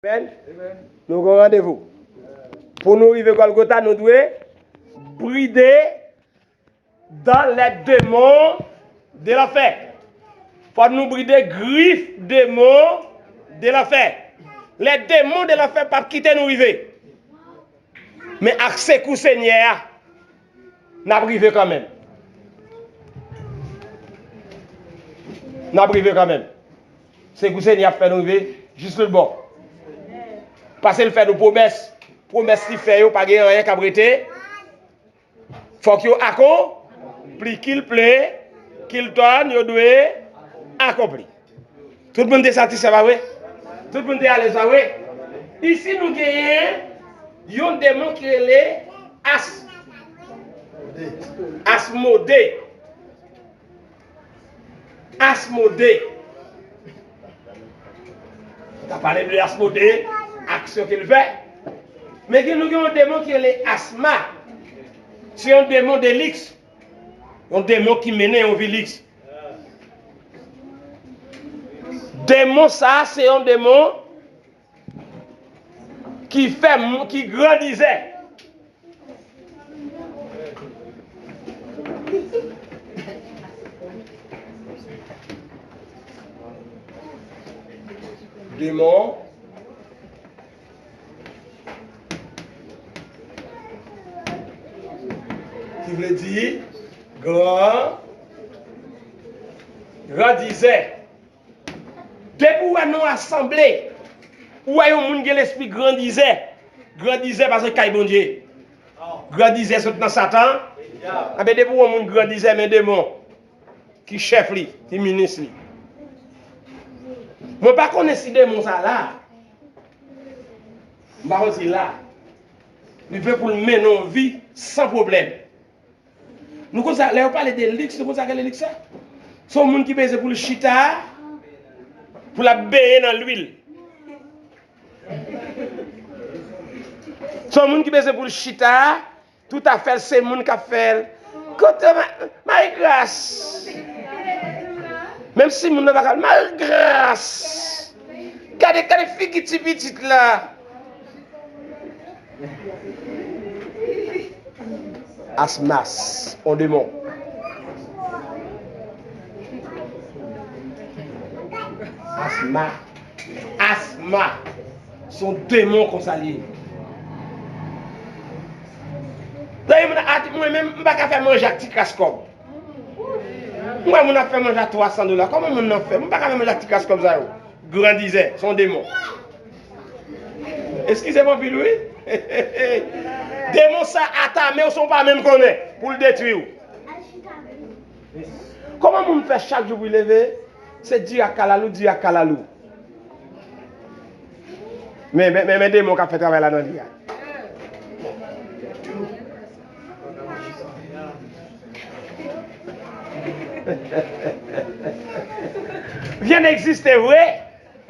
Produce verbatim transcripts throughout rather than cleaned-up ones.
Nou gen yon randevou. Pou nou rive Gòlgota, nou dwe bride dans les démons de l'enfer. Fòk nou bride grif demon de lanfè. Les démons de l'enfer p ap kite nou rive. Men ak sekou Senyè a, n ap rive kanmenm. N ap rive kanmenm. Sekou Senyè ap fè nou rive jis lòt bò. Paske l fè nou pwomès. Pwomès li fè yo, pa gen anyen k ap rete. Fòk yo akonpli. Kilple, Kilton, yo dwe akonpli. Tout moun te satisfè, pa vre? Tout moun te alèz, pa vre? Isi, nou genyen yon demon ki rele As, Asmode. Asmode. Nou ka pale de Asmode, aksyon ke l fè. Men gen, nou gen yon demon ki rele Asma. Se yon demon de liks. Yon demon ki mennen yon vi liks. Demon sa a, se yon demon ki fè moun, ki grandizè. Demon ki vle di gran grandizè. Depi w wè nan yon asanble, ou wè yon moun gen lespri grandizè. Grandizè pa sot kay Bondye. Grandizè sot nan Satan. Anben, depi w wè yon moun grandizè, men demon ki chèf li, ki minis li. Mwen pa konnen si demon sa la. M pa konn si la. Li vle pou l mennen yon vi san pwoblèm. Nou konn sa, lè yo pale de liks, nou konn sa k rele liks la? Se yon moun ki bezwen pou l chita, pou l ap benyen nan lwil. Se yon moun ki bezwen pou l chita, tout afè l, se moun k ap fè l. Kote Ma-, Marie Grace? Menm si moun nan pa ka, Marie Grace! Gade, gade figi ti pitit la! Asmas, on demon. Asma. Asma. Se yon demon konsa l ye. Dayè, mwen menm, m pa ka fè manje ak ti kras kòb. M wè moun ap fè manje a twa san dola. Kòman moun nan fè? M pa ka fè manje ak ti kras kòb sa yo. Grandizè, se yon demon. Eskize m anpil, wi. Demon sa atame w san w pa menm konnen pou l detwi w. Kòman moun fè chak jou pou l leve? Se di ak kalalou, di ak kalalou. Men, men, men, men demon k ap fè travay la nan li a. Vyann egziste vre.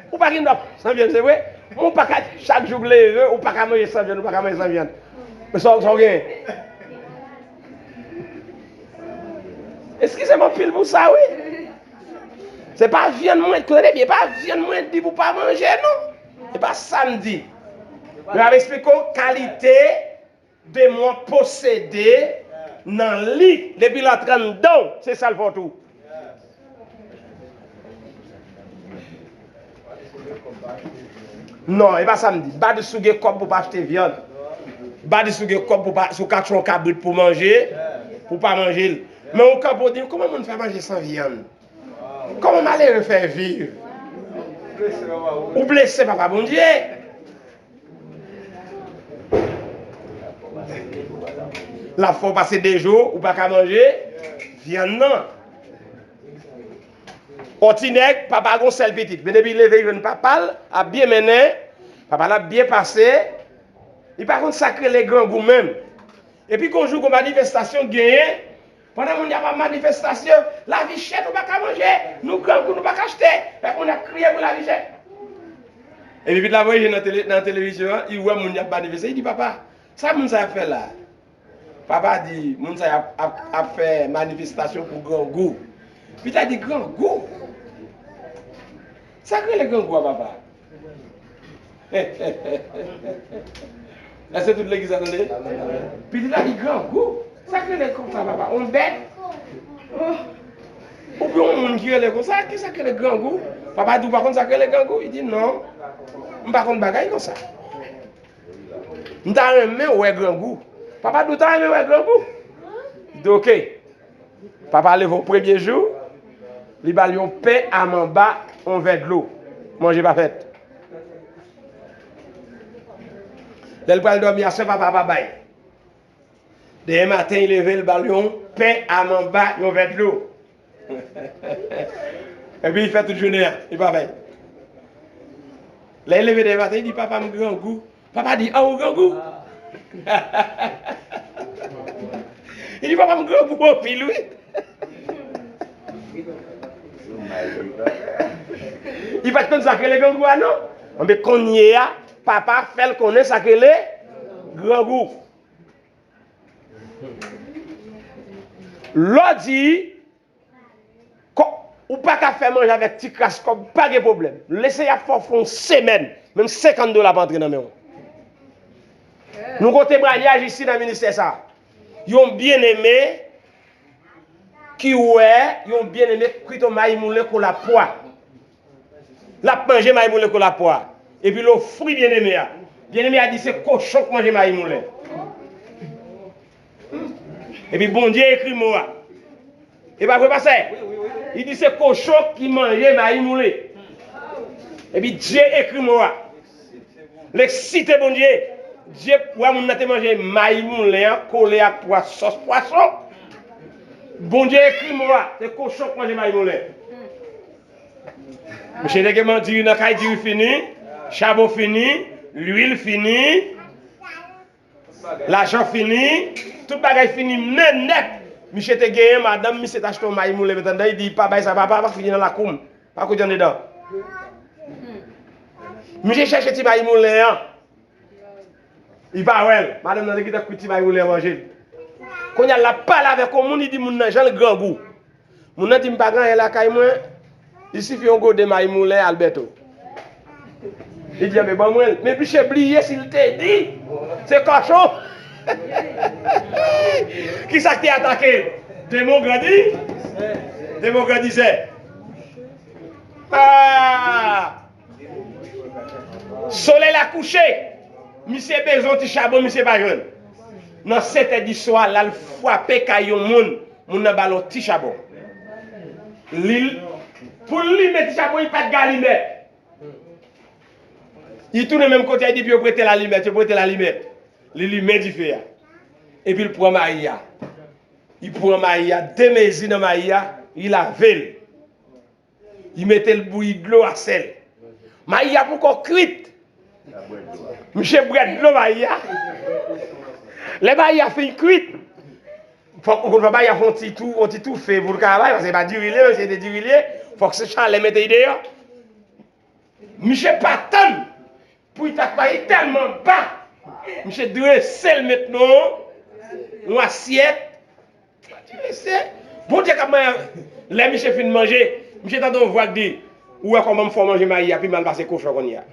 Ou pa gen dwa san vyann, se vre. Men ou pa ka, chak jou w leve, ou pa ka manje san vyann, ou pa ka manje san vyann. Men sa, sa w gen? Eskize m anpil pou sa, wi. Se pa vyann mwen, tande byen, pa vyann mwen di pou pa manje, non. Se pa sa m di. Men m ap eksplike w kalite demon posede nan li. Depi l antre anndan w, se sa l fè w tou. Non, e pa sa m di. M pa di si w gen kòb pou w pa achte vyann. M pa di si w gen kòb pou w pa, si w ka tchwe yon kabrit pou w manje, pou w pa manje l. Men ou kanpe w di m, kòman moun fè manje san vyann? Kòman malere fè viv? Ou blese, Papa Bondye. L ap fè w pase de jou, ou pa ka manje vyann nan. On ti nèg, papa gon sèl pitit. Men depi l leve, l jwenn papa l ap byen mennen, papa l ap byen pase. Li pa konn sa k rele grangou menm. Epi gon jou, gon manifestasyon genyen, pandan moun y ap manifestasyon, lavi chè, nou pa ka manje, nou grangou, nou pa ka achte. Fè moun ap kriye pou lavi chè. Epi pitit la voye je nan tele-, nan televizyon an, li wè moun y ap manifeste, li di, papa, sa moun sa y ap fè la? Papa di, moun sa y ap, ap, ap fè manifestasyon pou grangou. Pitit la di, grangou? Sa k rele grangou a, papa? Èske tout legliz la tande? Pitit la di grangou. Sa k rele konsa, papa? On bèt? Oh. Oubyen yon moun ki rele konsa, ki sa k rele grangou? Papa di, ou pa konn sa k rele grangou? Li di, non, m pa konn bagay konsa. M ta renmen wè grangou. Papa di, ou ta renmen wè grangou? Li di, oke. Papa leve yon premye jou, li ba l yon pen a manba yon vè dlo. Manje pa fèt. Lè l pral dòmi aswè, papa pa bay. Demen maten, li leve, li ba l yon pen a manba yon vè dlo. Epi li fè tout jounen an, li pa bay. Lè li leve demen maten, li di, papa, m grangou. Papa di, a, ou grangou? Li di, papa, m grangou anpil, wi. Li pa t konn sa k rele grangou a, non. Anben, kounye a, papa fè l konnen sa k rele grangou. Lè w di, kò-, ou pa ka fè manje avèk ti kras kòb, pa gen pwoblèm. Lese y ap fè w fè yon semèn, menm senkant dola pa antre nan men w. Nou gon temwayaj isi nan ministè sa. Yon byeneme ki wè yon byeneme kwit yon mayi moulen kolapwa. L ap manje mayi moulen kolapwa. Epi l ofri byeneme a. Byeneme a di se kochon k manje mayi moulen. Epi Bondye ekri mo a. E pa vre, pastè? Li di se kochon ki manje mayi moulen. Epi Dye ekri mo a. L eksite Bondye. Dye wè moun nan te manje mayi moulen an kole ak pwa sòs pwason. Bondye ekri mo a, se kochon k manje mayi moulen. Misye te gen diri nan kay, diri fini, chabon fini, lwil fini, lajan fini, tout bagay fini, men nèt. Misye te genyen madanm, misye t achte yon mayi moulen, men tandan li di pa bay sa, papa, pa fini nan lakou m, pa kouri andedan. Misye chèche ti mayi moulen an. Li pa wè l. Madanm nan te gentan kwit ti mayi moulen an manje l. Kounye a l ap pale avèk yon moun, li di moun nan jan l grangou. Moun nan di m pa gen anyen lakay mwen, li sifi yon gode mayi moulen Alberto. Li di anben ban mwen l. Men misye bliye si l te di se kòchon. Kisa k te atake l? Demon grandi. Demon grandizè. Ah! Solèy la kouche. Misye bezwen yon ti chabon, misye pa jwenn. Nan sètè di swa, l al frape kay yon moun. Moun nan ba l yon ti chabon. Li, pou l limen ti chabon, li pa t gen alimèt. Li tounen menm kote a, depi yo prete l alimèt, yo prete l alimèt. Li limen dife a. Epi l pran mayi a. Li pran mayi a, demezi nan mayi a, li lave l. Li mete l bouyi dlo a sèl. Mayi a poko kwit. Misye bwè dlo mayi a. Lè mayi a fin kwit, fòk ou konn fè mayi a fè yon ti tou, yon ti toufe pou l ka bay, paske se pa diri l ye, menm si se te diri l ye, fòk se chalè mete l deyò. Misye pa tann. Pou li ta fè li tèlman ba. Misye drese l met nan yon asyèt. Misye, Bondye k ap manje. Lè misye fin manje, misye tande yon vwa k di, ou wè kòman m fè w manje mayi a pi mal pase kochon kounye a.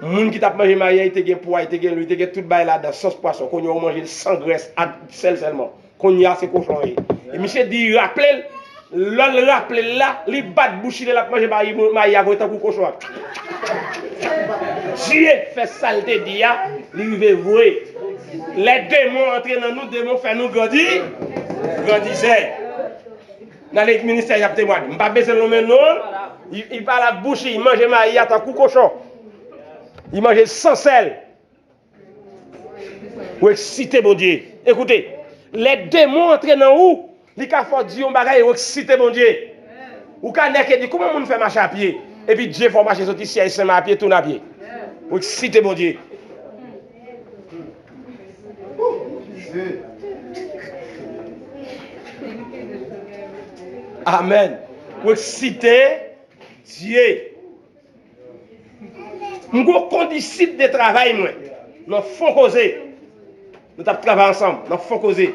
Moun ki t ap manje mayi a, li te gen pwa, li te gen lwil, li te gen tout bagay ladan, sòs pwason. Kounye a ou manje l san grès, ak sèl sèlman. Kounye a se kochon ye. E misye di raple l, lè l raple l la, li bat bouch li lè l ap manje mayi, mayi a voye tankou kochon an. Dye fè sa l te di a, li rive voye. Lè demon antre nan nou, demon fè nou grandi, grandizè. Nan lèg ministè y ap temwanye. M pa bezwen nonmen non l. Li, li pale ak bouch li, li manje mayi a tankou kochon. Li manje l san sèl. Ou eksite Bondye. Ekoute, lè demon antre nan ou, li ka fè w di yon bagay, ou eksite Bondye. Ou ka nèke di, kòman moun fè mache a pye? Epi Dye fè w mache soti syèj senman a pye, tounen a pye. Ou eksite Bondye. Amèn. Ou eksite Dye. M gon kondisip de travay mwen nan Fonkoze. Nou t ap travay ansanm nan Fonkoze.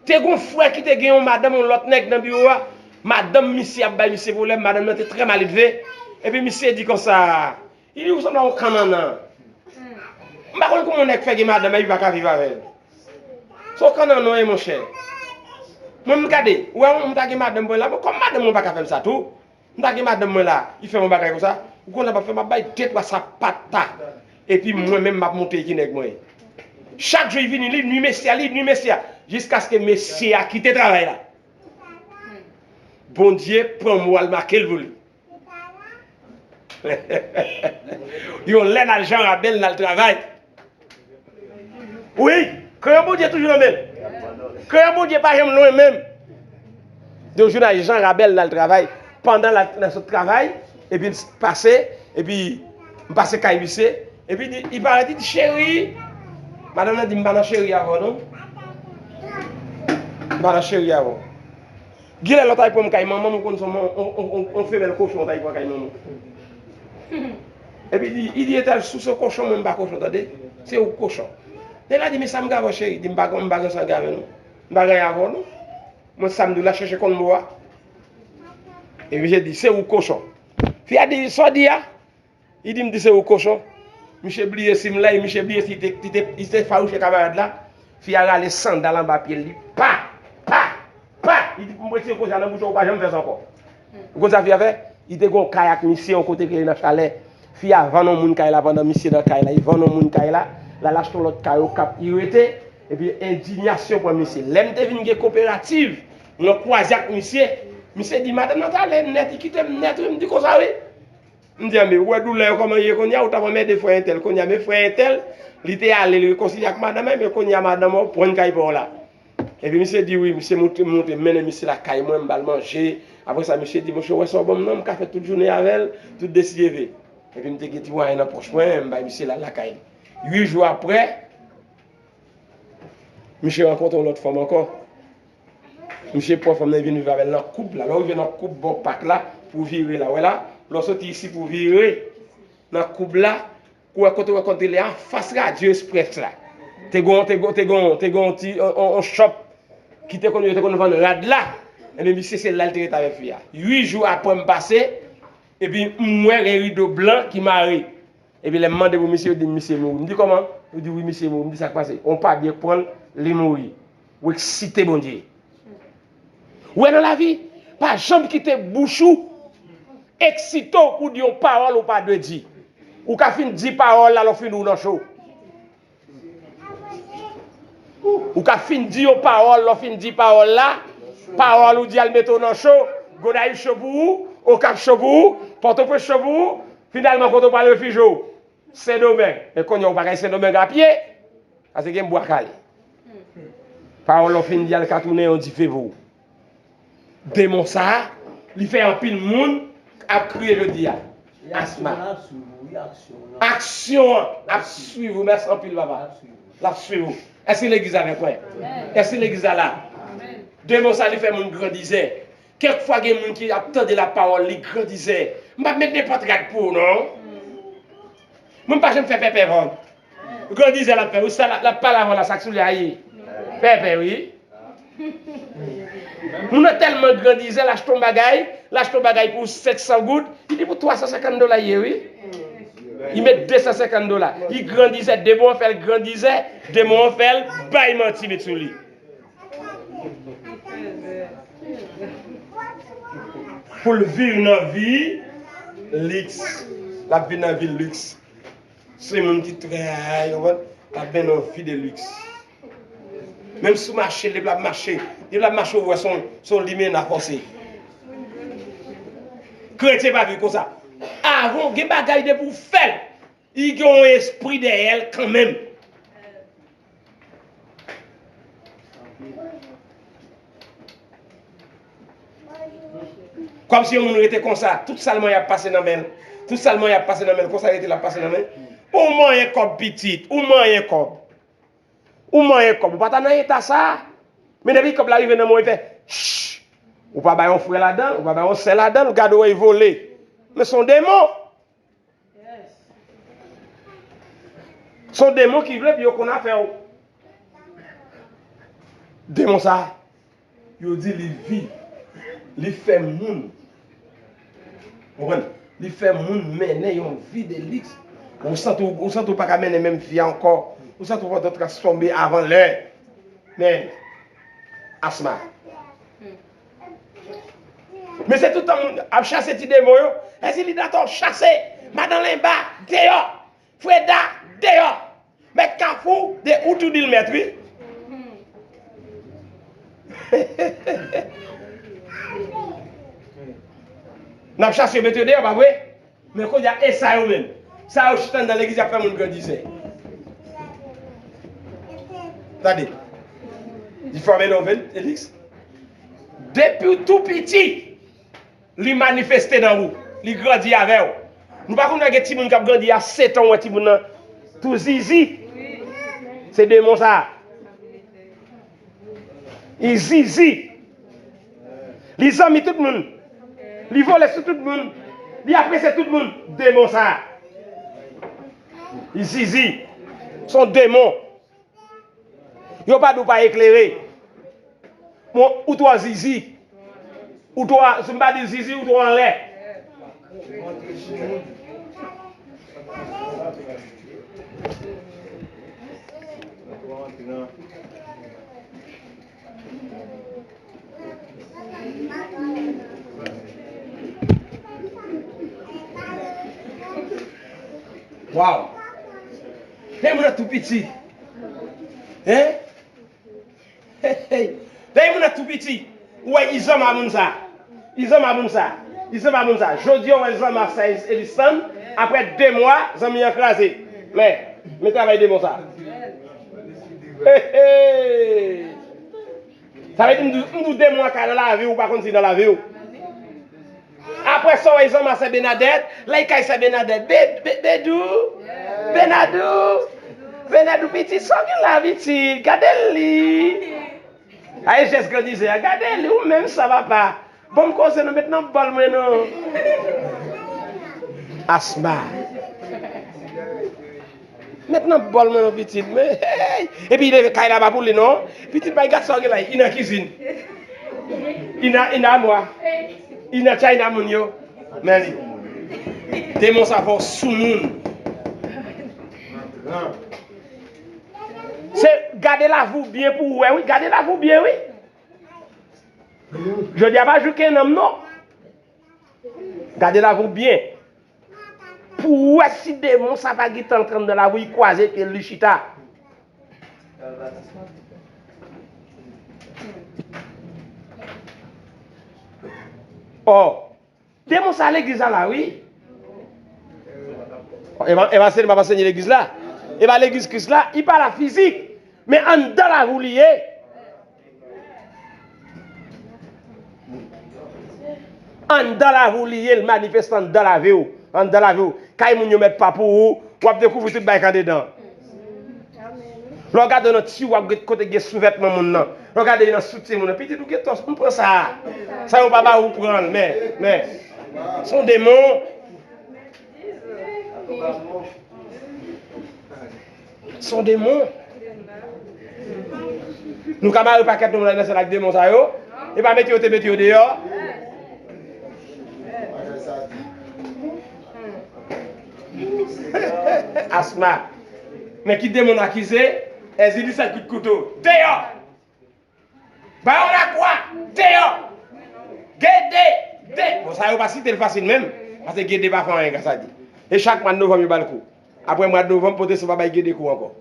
Te gon frè ki te gen yon madanm, yon lòt nèg nan biwo a. Madanm misye ap bay misye pwoblèm, madanm nan te trè maledve. Epi misye di konsa, Li di ou sanble yon kannannan. M pa konn kòman yon nèg fè gen madanm epi pa ka viv avè l. Se yon kannannan w ye, monchè. Mwen, m gade, ou wè, m ta gen madanm mwen la, men kòm madanm mwen pa ka fè m sa tou, m ta gen madanm mwen la, li fè m yon bagay konsa, ou konn sa m ap fè, m ap bay de twa sapata. Epi mwen menm, m ap montre ki nèg mwen ye. Chak jou li vini, li nwi mesye a, li nwi mesye a, jiskaske mesye a kite travay la. Bondye pran mo a, l make l pou li. Yon lè n al Jan Rabèl, n al travay. Wi, kreyon Bondye toujou nan men l. Kreyon Bondye pa janm lwen menm. Yon jou n al Jan Rabèl, n al travay. Pandan l ap, n ap sot travay, epi l pase, epi m pase kay misye, epi li, li parèt, li di, "Cheri." Madanm nan di, "M pa nan cheri avè w non. M pa nan cheri avè w." Genlè lè w t al pran m kay manman m, ou konn se yon, yon, yon, yon, yon femèl kochon w t al pran kay manman m. Epi li, li di, "Etèl, si w se kochon, mwen m pa kochon, tande. Se ou k kochon." Nèg la di, "Men sa m gen avè w, cheri?" Li di, "M pa gen, m pa gen sa m gen avè w non. M pa gen anyen avè w non. Mwen sa m di w la, chèche konn mo a." Epi misye di, "Se ou k kochon." Fi a di, "Sa w di a?" Li di, "M di se ou kochon." Misye bliye si m la, e misye bliye si li te, li te, li te fawouche kamarad la. Fi a rale sandal anba pye l, li pa, pa, pa. Li di, "Pou m retire koze a nan bouch ou, ou pa janm fè sa ankò." Ou konn sa fi a fè? Li te gen yon kay ak misye yon kote ki rele nan Chalè. Fi a vann yon moun kay la pandan misye nan kay la. Li vann yon moun kay la. L al achte yon lòt kay Okap, li rete. Epi endiyasyon pran misye. Lè m te vin gen koperativ, mwen kwaze ak misye. Misye di, "Madanm nan t ale nèt, li kite m nèt wi." M di, "Konsa wi." M di, "Anben, ou wè doulè yo kòman ye kounye a, ou t ap anmède frè entèl. Kounye a, men frè entèl, li te ale, li rekonsilye ak madanm, men kounye a, madanm ou pran kay pa w la." Epi misye di, "Wi." Misye monte, monte, mennen misye lakay mwen, m ba l manje. Apre sa, misye di, "Monchè, ou wè sa w ban m nan, m ka fè tout jounen avè l, tout desi leve." Epi m te gen ti mwayen nan pòch mwen, m bay misye l al lakay li. Uit jou apre, misye rankontre yon lòt fanm ankò. Misye pran fanm nan, li vin viv avè l nan koub la. Lè w rive nan koub bò pak la, pou w vire la, wè la, lè w soti isi pou w vire nan koub la, ou wè kote w wè kòm te lè anfas Radyo Express la. Te gon, te gon, te gon, te gon ti, on, on, on shop ki te konn, yo te konn vann rad la. Ebyen, misye se la l te rete avèk fi a. Uit jou apre m pase, epi m wè gen rido blan ki mare. Epi lè m mande pou misye, yo di m misye mouri. M di, "Kòman?" Yo di, "Wi, misye mouri." M di, "Sa k pase?" On pa byen pran l, li mouri. Ou eksite Bondye. Ou wè nan lavi, pa janm kite bouch ou eksite w pou di yon pawòl ou pa dwe di. Ou ka fin di pawòl la, lè w fin ou nan cho. Ou ka fin di yon pawòl, lè w fin di pawòl la, pawòl ou di al mete w nan cho, Gonayiv cho pou ou, Okap cho pou ou, Pòtoprens cho pou ou, finalman kote w pral refijye w? Sendomeng. Men kounye a ou pa ka al Sendomeng a pye, paske gen bwa kale. Pawòl ou fin di a, l ka tounen yon dife pou ou. Demon sa a, li fè anpil moun ap kriye jodi a. Asma. Aksyon an ap swiv ou. Mèsi anpil, papa. L ap swiv ou. Èske legliz avèk mwen? Èske legliz la la? Demon sa, li fè moun grandizè. Kèk fwa gen moun ki ap tande lapawòl, li grandizè. M p ap met nenpòt rad pou ou non. Moun pa janm fè pèpè vann. Grandizè l ap fè, wi, sa l ap pale avan la, sa k sou li a ye. Pèpè, wi. Moun nan tèlman grandizè, l achte yon bagay, l achte yon bagay pou senk san goud, li di pou twa san senkant dola ye, wi. Li met de san senkant dola. Li grandizè, demon an fè l grandizè, demon an fè l bay manti met sou li. Pou l viv nan vi liks. L ap viv nan vi liks. Se moun ki trè, konprann? L ap mennen yon vi de liks. Menm si w mache, depi l ap mache, depi l ap mache, ou wè se yon, se yon limena fòse. Kretyen pa viv konsa. Avan w gen bagay, depi w fè l, li gen yon espri dèyè l kanmenm. Kòmsi yon moun rete konsa, tout sa l manyen ap pase nan men l. Tout sa l manyen ap pase nan men l, konsa rete l ap pase nan men l. Ou manyen kòb pitit, ou manyen kòb. Ou manyen kòb, ou pa ta nan eta sa a. Men depi kòb la rive nan men w, li fè, ch! Ou pa bay yon frè ladan l, ou pa bay yon sè ladan l, gade w wè l vole. Men se yon demon. Se yon demon ki vle pou yo konn afè w. Demon sa, yo di li vi, li fè moun. Konprann? Li fè moun mennen yon vi de liks. Ou santi w, ou santi w pa ka mennen menm vi a ankò. Ou santi w fò w transfòme avan lè. Men, Asma. Men se tout tan moun ap chase ti demon yo. Èzili Datò chase. Madan Lenba, deyò. Freda, deyò. Mèt Kafou, de ou tou di l mèt, wi. N ap chase yo, mete yo deyò, pa vre? Men kounye a, e sa yo menm? Sa yo chita anndan legliz, y ap fè moun grandizè. Tande. Li fòme nan ven, Felix. Depi w tou piti, li manifeste nan ou. Li grandi avè w. Nou pa konn wè gen timoun k ap grandi a sèt an, ou wè timoun nan tou zizi. Se demon sa. Li zizi. Li zanmi tout moun. Li vole sou tout moun. Li apresye tout moun. Demon sa. Li zizi. Se yon demon. Yo pa di w pa eklere. Bon, ou twò zizi. Ou twò, si m pa di zizi, ou twò anlè. Waw! Lè moun nan tou piti. Hein? Lè moun nan tou piti. Ou wè izanma moun sa. Izanma moun sa. Izanma moun sa. Jodi a ou wè zanma sa Elisan. Apre de mwa, zanmi an kraze. Men, men travay demon sa. Hey, hey. Sa vle di m di w, m di w demon an ka nan lavi w, ou pa konn si nan lavi w. Apre sa, w wè zanma sè Benadèt, lè l kay sè Benadèt, Be-, Be-, Bedou, Benadou, Benadou pitit, sa w gen la pitit, gade li. Ay jès grandizè a, gade li, ou menm sa papa. Bon, m koze non, met nan bòl mwen non. Asma. Met nan bòl mwen non pitit mwen. Hey! Epi li leve kay la pa pou li non. Pitit bay gad sa w gen la, li nan kizin. Li nan, li nan amwa. Li nan China moun yo. Men li. Demon sa fè w sou moun. Se gade lavi w byen pou w wè wi. Gade lavi w byen wi. Jodi a pa jou ken nanm non. Gade lavi w byen. Pou w wè si demon sa pa gentan antre anndan lavi w, li kwaze pye l, li chita. Ò, demon sa legliz la la wi. E pa, e pa se li m ap ansenye legliz la. E pa legliz Kris la, li pa la fizik. Men anndan lavi w li ye. Anndan lavi w li ye, l manifeste anndan lavi w. Anndan lavi w. Kay moun yo mèt pa pou ou, w ap dekouvri tout bagay k andedan. Lè w gade nan ti w ap gade kote gen souvètman moun nan. Lè w gade nan soutyen moun nan. Pitit ou gen tò, m pran sa a. Sa yo pa ba ou pran l, men, men. Se yon demon. Se yon demon. Nou ka mare pakèt nou nan syèl ak demon sa yo. E pa mete yo te mete yo deyò. Asma. Men ki demon n akize, Èzili sèt kout kouto. Deyò! Ba yo lakwa, deyò! Gede, de. Bon, sa yo pa site l fasil menm. Paske Gede pa fè anyen, grasa Dye. E chak mwa novanm yo ba l kou. Apre mwa novanm, pwotestan pa bay Gede kou ankò.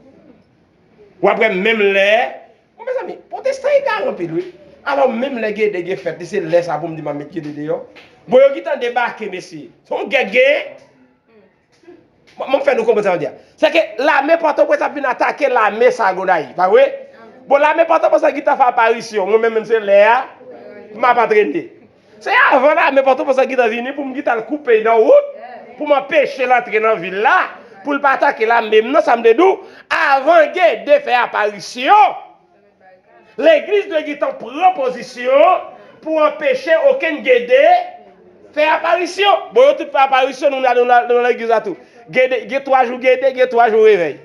W ap wè menm lè. Bon, mezanmi, pwotestan egare anpil, wi. Alò, menm lè Gede gen fèt, li se lè sa pou m di m ap met Gede deyò. Bon, yo gentan debake, mesye. Se yon gè k genyen. Mwen, mwen fè nou konprann sa mwen di a. Se ke lame Pòtoprens ap vin atake lame sa Gonayiv, pa vre? Bon, lame Pòtoprens la gentan fè aparisyon. Mwen menm, menm se lè a, m ap antrene. Se avan lame Pòtoprens la gentan vini pou m gentan al koupe nan wout, pou m anpeche l antre nan vil la, pou l pa atake lame m nan, sa m te di w, avan Gede fè aparisyon. Legliz dwe gentan pran pozisyon pou anpeche okenn Gede fè aparisyon. Bon, yo tout fè aparisyon, nou nan, nou nan, nou nan legliz la tou. Gede, gen twa jou Gede, gen twa jou revèy.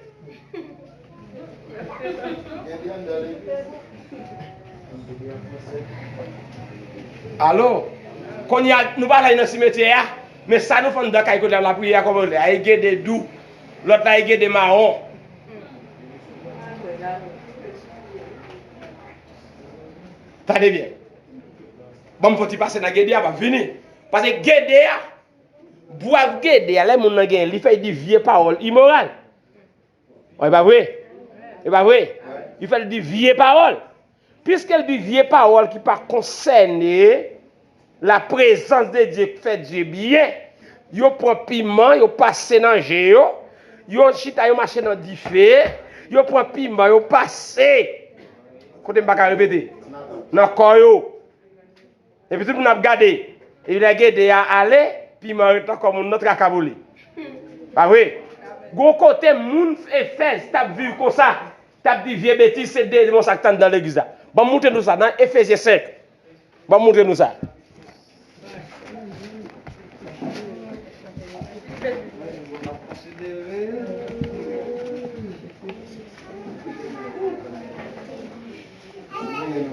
Alo? Kounye a, nou pa la nan simetyè a? Men sa nou fè anndan kay kote a, lapriyè a kòmanse. A e gede dou. Lòt la e gede mawon. Tande byen. Ban m fè yon ti pase nan gede a, m ap vini. Paske gede a, bwav gede a, lè moun nan genyen, li fè l di vye pawòl imoral. E pa vre? E pa vre? Li fè l di vye pawòl. Piske l di vye pawòl ki pa konsène la prezans de Dye k fè Dye byen, yo pran piman, yo pase nan je yo, yo chita, yo mache nan dife, yo pran piman, yo pase. Kote m pa ka repete? Nan kò yo. Epi tout moun ap gade. Epi lè gede a ale, piman ret nan kò moun nan traka pou li. Pa vre? Gon kote moun Efèz t ap viv konsa, t ap di vye betiz, se demon sa k t anndan legliz la. Ban m montre nou sa nan Efezyen senk. Ban m montre nou sa.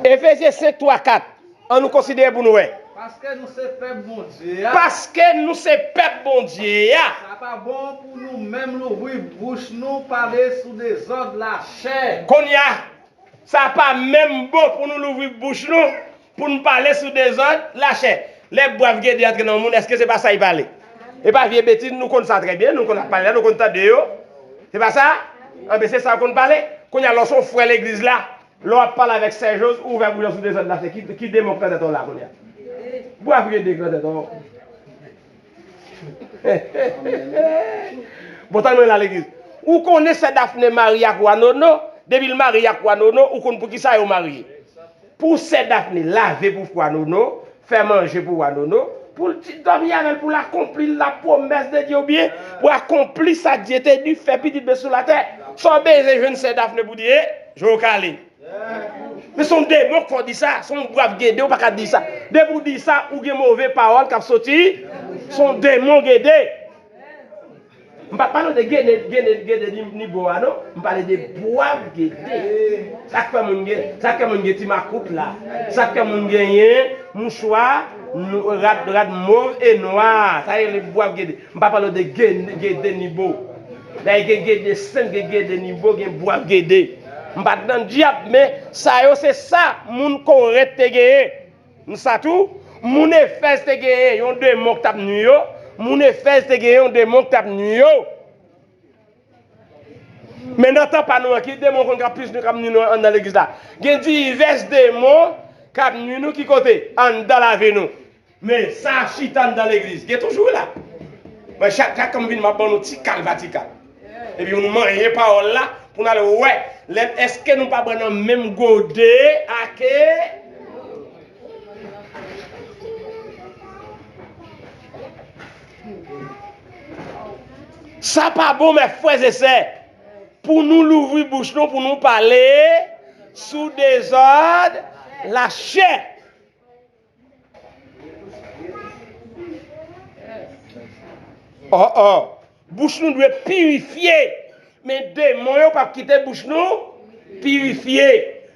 Efezyen senk, twa, kat. An nou konsidere pou nou wè. Paske nou se pèp Bondye a. Paske nou se pèp Bondye a. Sa pa bon pou nou menm louvri bouch nou pale sou dezòd lachè. Kounye a, sa pa menm bon pou nou louvri bouch nou pou n pale sou dezòd lachè. Lè bwav gede antre nan moun, èske se pa sa y pale? E pa vye betiz, nou konn sa trè byen, nou konn ap pale la, nou konn tande yo. Se pa sa? Anben, se sa yo konn pale. Kounye a, lè w se yon frè legliz la, lè w ap pale avèk sè Jos, ou ouvè bouch ou sou dezòd lachè, ki, ki demon k nan tèt ou la kounye a? Bwav gede k nan tèt ou. Bon, tann mwen la legliz. Ou konnen sè Dafne marye ak wa Nono, depi l marye ak wa Nono, ou konn poukisa yo marye. Pou sè Dafne lave pou wa Nono, fè manje pou wa Nono, pou l ti dòmi avè l, pou l akonpli la pwomès de Dye oubyen pou akonpli sa Dye te di fè pitit be sou latè. Sa w bezwen jwenn sè Dafne pou di, e, je w kale. Men se yon demon k fè w di sa, se yon bwav gede, ou pa ka di sa. Depi w di sa, ou gen move pawòl k ap soti, se yon demon gede. M pa pale de gede, gede, gede ni, ni bo a non, m pale de bwav gede. Sa k fè moun gen, sa k fè moun gen ti makout la. Sa k fè moun genyen mouchwa, nou, rad, rad mov e nwa. Sa rele bwav gede. M pa pale de gede, gede ni bo. Dayè gen gede senp, gen gede ni bo, gen bwav gede. M pa t nan dyab, men sa yo se sa moun Korent te genyen. M sa tou, moun Efèz te genyen yon demon k t ap nwi yo. Moun Efèz te genyen yon demon k t ap nwi yo. Men nan tan pa nou an, ki demon konn k ap plis nou k ap nwi nou anndan legliz la? Gen divès demon k ap nwi nou ki kote? Anndan lavi nou. Men sa chita anndan legliz, gen toujou la. Mwen chak, chak kan m vini, m ap ban nou ti kal pa ti kal. Epi nou manyen pawòl la pou n al wè lè, èske nou pa bwè nan menm gode ake. Sa pa bon, mè frè e sè, pou nou louvri bouch nou, pou nou pale sou dezòd lachè. Oh, oh. Bouch nou dwe pirifye. Men demon yo p ap kite bouch nou pirifye.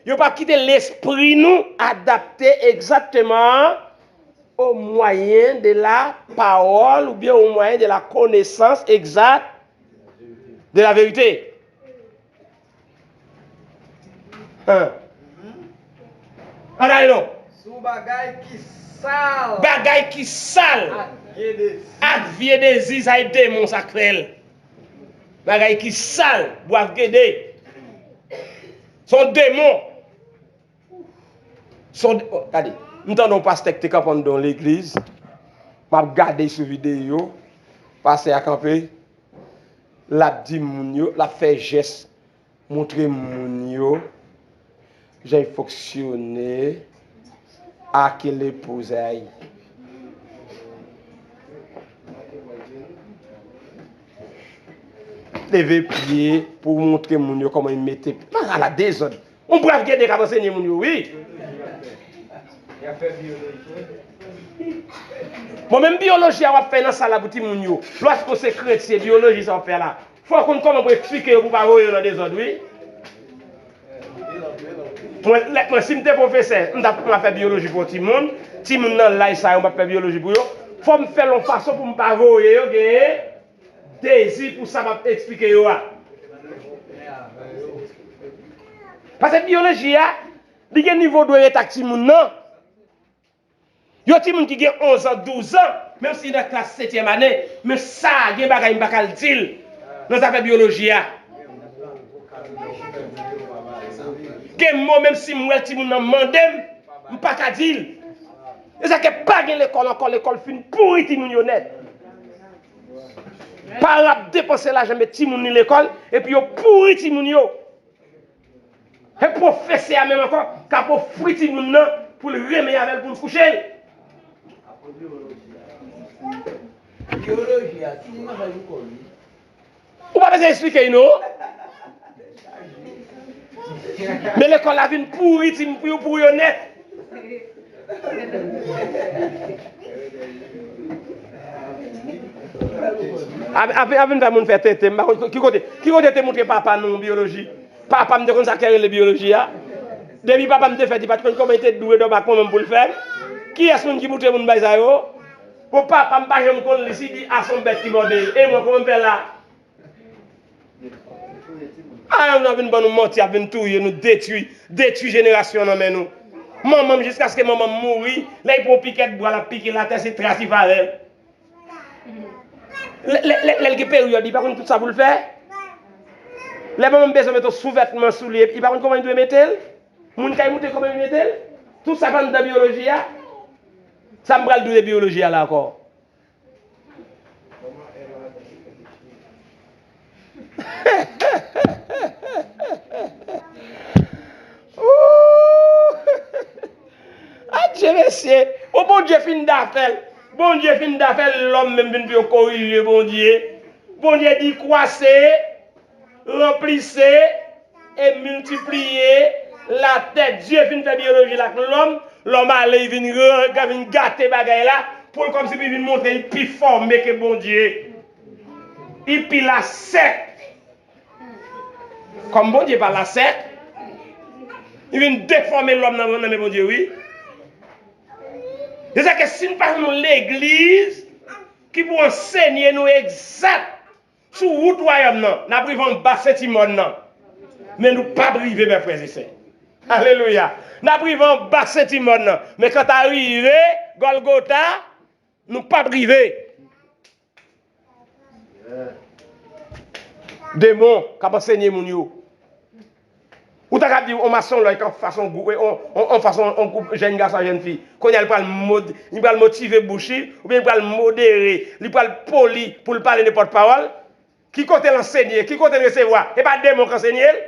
Yo p ap kite lespri nou adapte egzakteman au moyen de la parole ou bien au moyen de la connaissance exacte de la vérité. Hein. Ann ale non. Sou bagay ki sal. Bagay ki sal. Ak vye dezi. Ak vye dezi, sa e demon sa k fè l. Bagay ki sal, bwav gede. Se yon demon. Se yon de-, oh, gade, m tande yon pastè ki te kanpe anndan yon legliz. M ap gade sou videyo. Pastè a kanpe. L ap di moun yo, l ap fè jès, montre moun yo jan l fonksyone ak lepouz a li. Leve pye pou montre moun yo kòman l mete. Ala dezòd. Yon bwav gede k ap ansenye moun yo, wi. Bon, menm biyoloji a w ap fè nan sal la pou timoun yo. Lòske w se kretyen, biyoloji sa w ap fè la, fò w konn kòman pou eksplike yo pou w pa voye yo nan dezòd, wi. Mwen, lè, mwen, si m te pwofesè, m t ap, m ap fè biyoloji pou yon timoun. Timoun nan laj sa yo, m ap fè biyoloji pou yo. Fò m fè l yon fason pou m pa voye yo genyen dezi pou sa m ap eksplike yo a. Paske byoloji a, li gen nivo dwe ret ak timoun nan. Yon timoun ki gen onz an, douz an, menm si nan klas setyèm ane, men sa gen bagay m pa ka l di l nan zafè byoloji a. Gen mo, menm si m wè l, timoun nan mande m, m pa ka di l. E sa ke pa gen lekòl ankò, lekòl fin pouri timoun yo nèt. Paran ap depanse lajan met timoun li lekòl, epi yo pouri timoun yo. E pwofesè a menm ankò k ap ofri timoun nan pou l renmen avè l, pou l kouche l. Ou pa bezwen eksplike l non. Men lekòl la vin pouri timoun pou yo, pou yo nèt. Ap, ap, ap vin fè moun fè tenten. M pa konn ki kote, ki kote te montre papa nou byoloji. Papa m te konn sa k rele byoloji a. Depi papa m te fèt, li pa t konn kòman li te dwe dòmi ak manman m pou l fè m. Kiyès moun ki montre moun bagay sa yo? Bon, papa m pa janm konn li, si li di a se yon bèt ki mòde l. E mwen, kòman m fè la? A, y ap vin ban nou manti, y ap vin touye nou, detwi, detwi jenerasyon nan men nou. Manman m, jiskaske manman m mouri, lè l pran yon pikèt bwa, l ap pike l atè, se tras li fè avè l. Lè, lè, lè, lè l gen peryòd, li pa konn tout sa pou l fè. Lè manman m bezwen mete yon souvètman sou li, li pa konn kòman li dwe mete l. Moun kay montre kòman li mete l. Tout sa pa anndan byoloji a. Sa m pral di w de byoloji a la ankò. Ooh! Adje, mesye! Bon, Bondye fin dafè l. Bondye fin dafè l, lòm menm vin pou yo korije Bondye. Bondye di, kwase, ranplise, e miltipliye latè. Dye fin fè byoloji l ak lòm, lòm ale, li vin, vin gate bagay la, pou l kòmsi li vin montre li pi fòme ke Bondye. Li pi lasèk. Kòm Bondye pa lasèk, li vin defòme lòm nan, nan men Bondye, wi. Se sa ke si n pa jwenn yon legliz ki pou ansenye nou egzak sou wout wayòm nan, n ap rive anba senti mòn nan. Men nou p ap rive, mè frè e sè. Alelouya. N ap rive anba senti mòn nan. Men kanta rive Gòlgota, nou p ap rive. Demon k ap ansenye moun yo. Ou ta ka di yon masonlòy k ap fas yon gwoup, yon, yon, yon fas yon, yon gwoup jèn gason ak jèn fi. Kounye a, li pral mod-, li pral motive bouch li, oubyen li pral modere, li pral poli pou l pale nenpòt pawòl. Ki kote l ansenye? Ki kote l resevwa? E pa demon k ansenye l?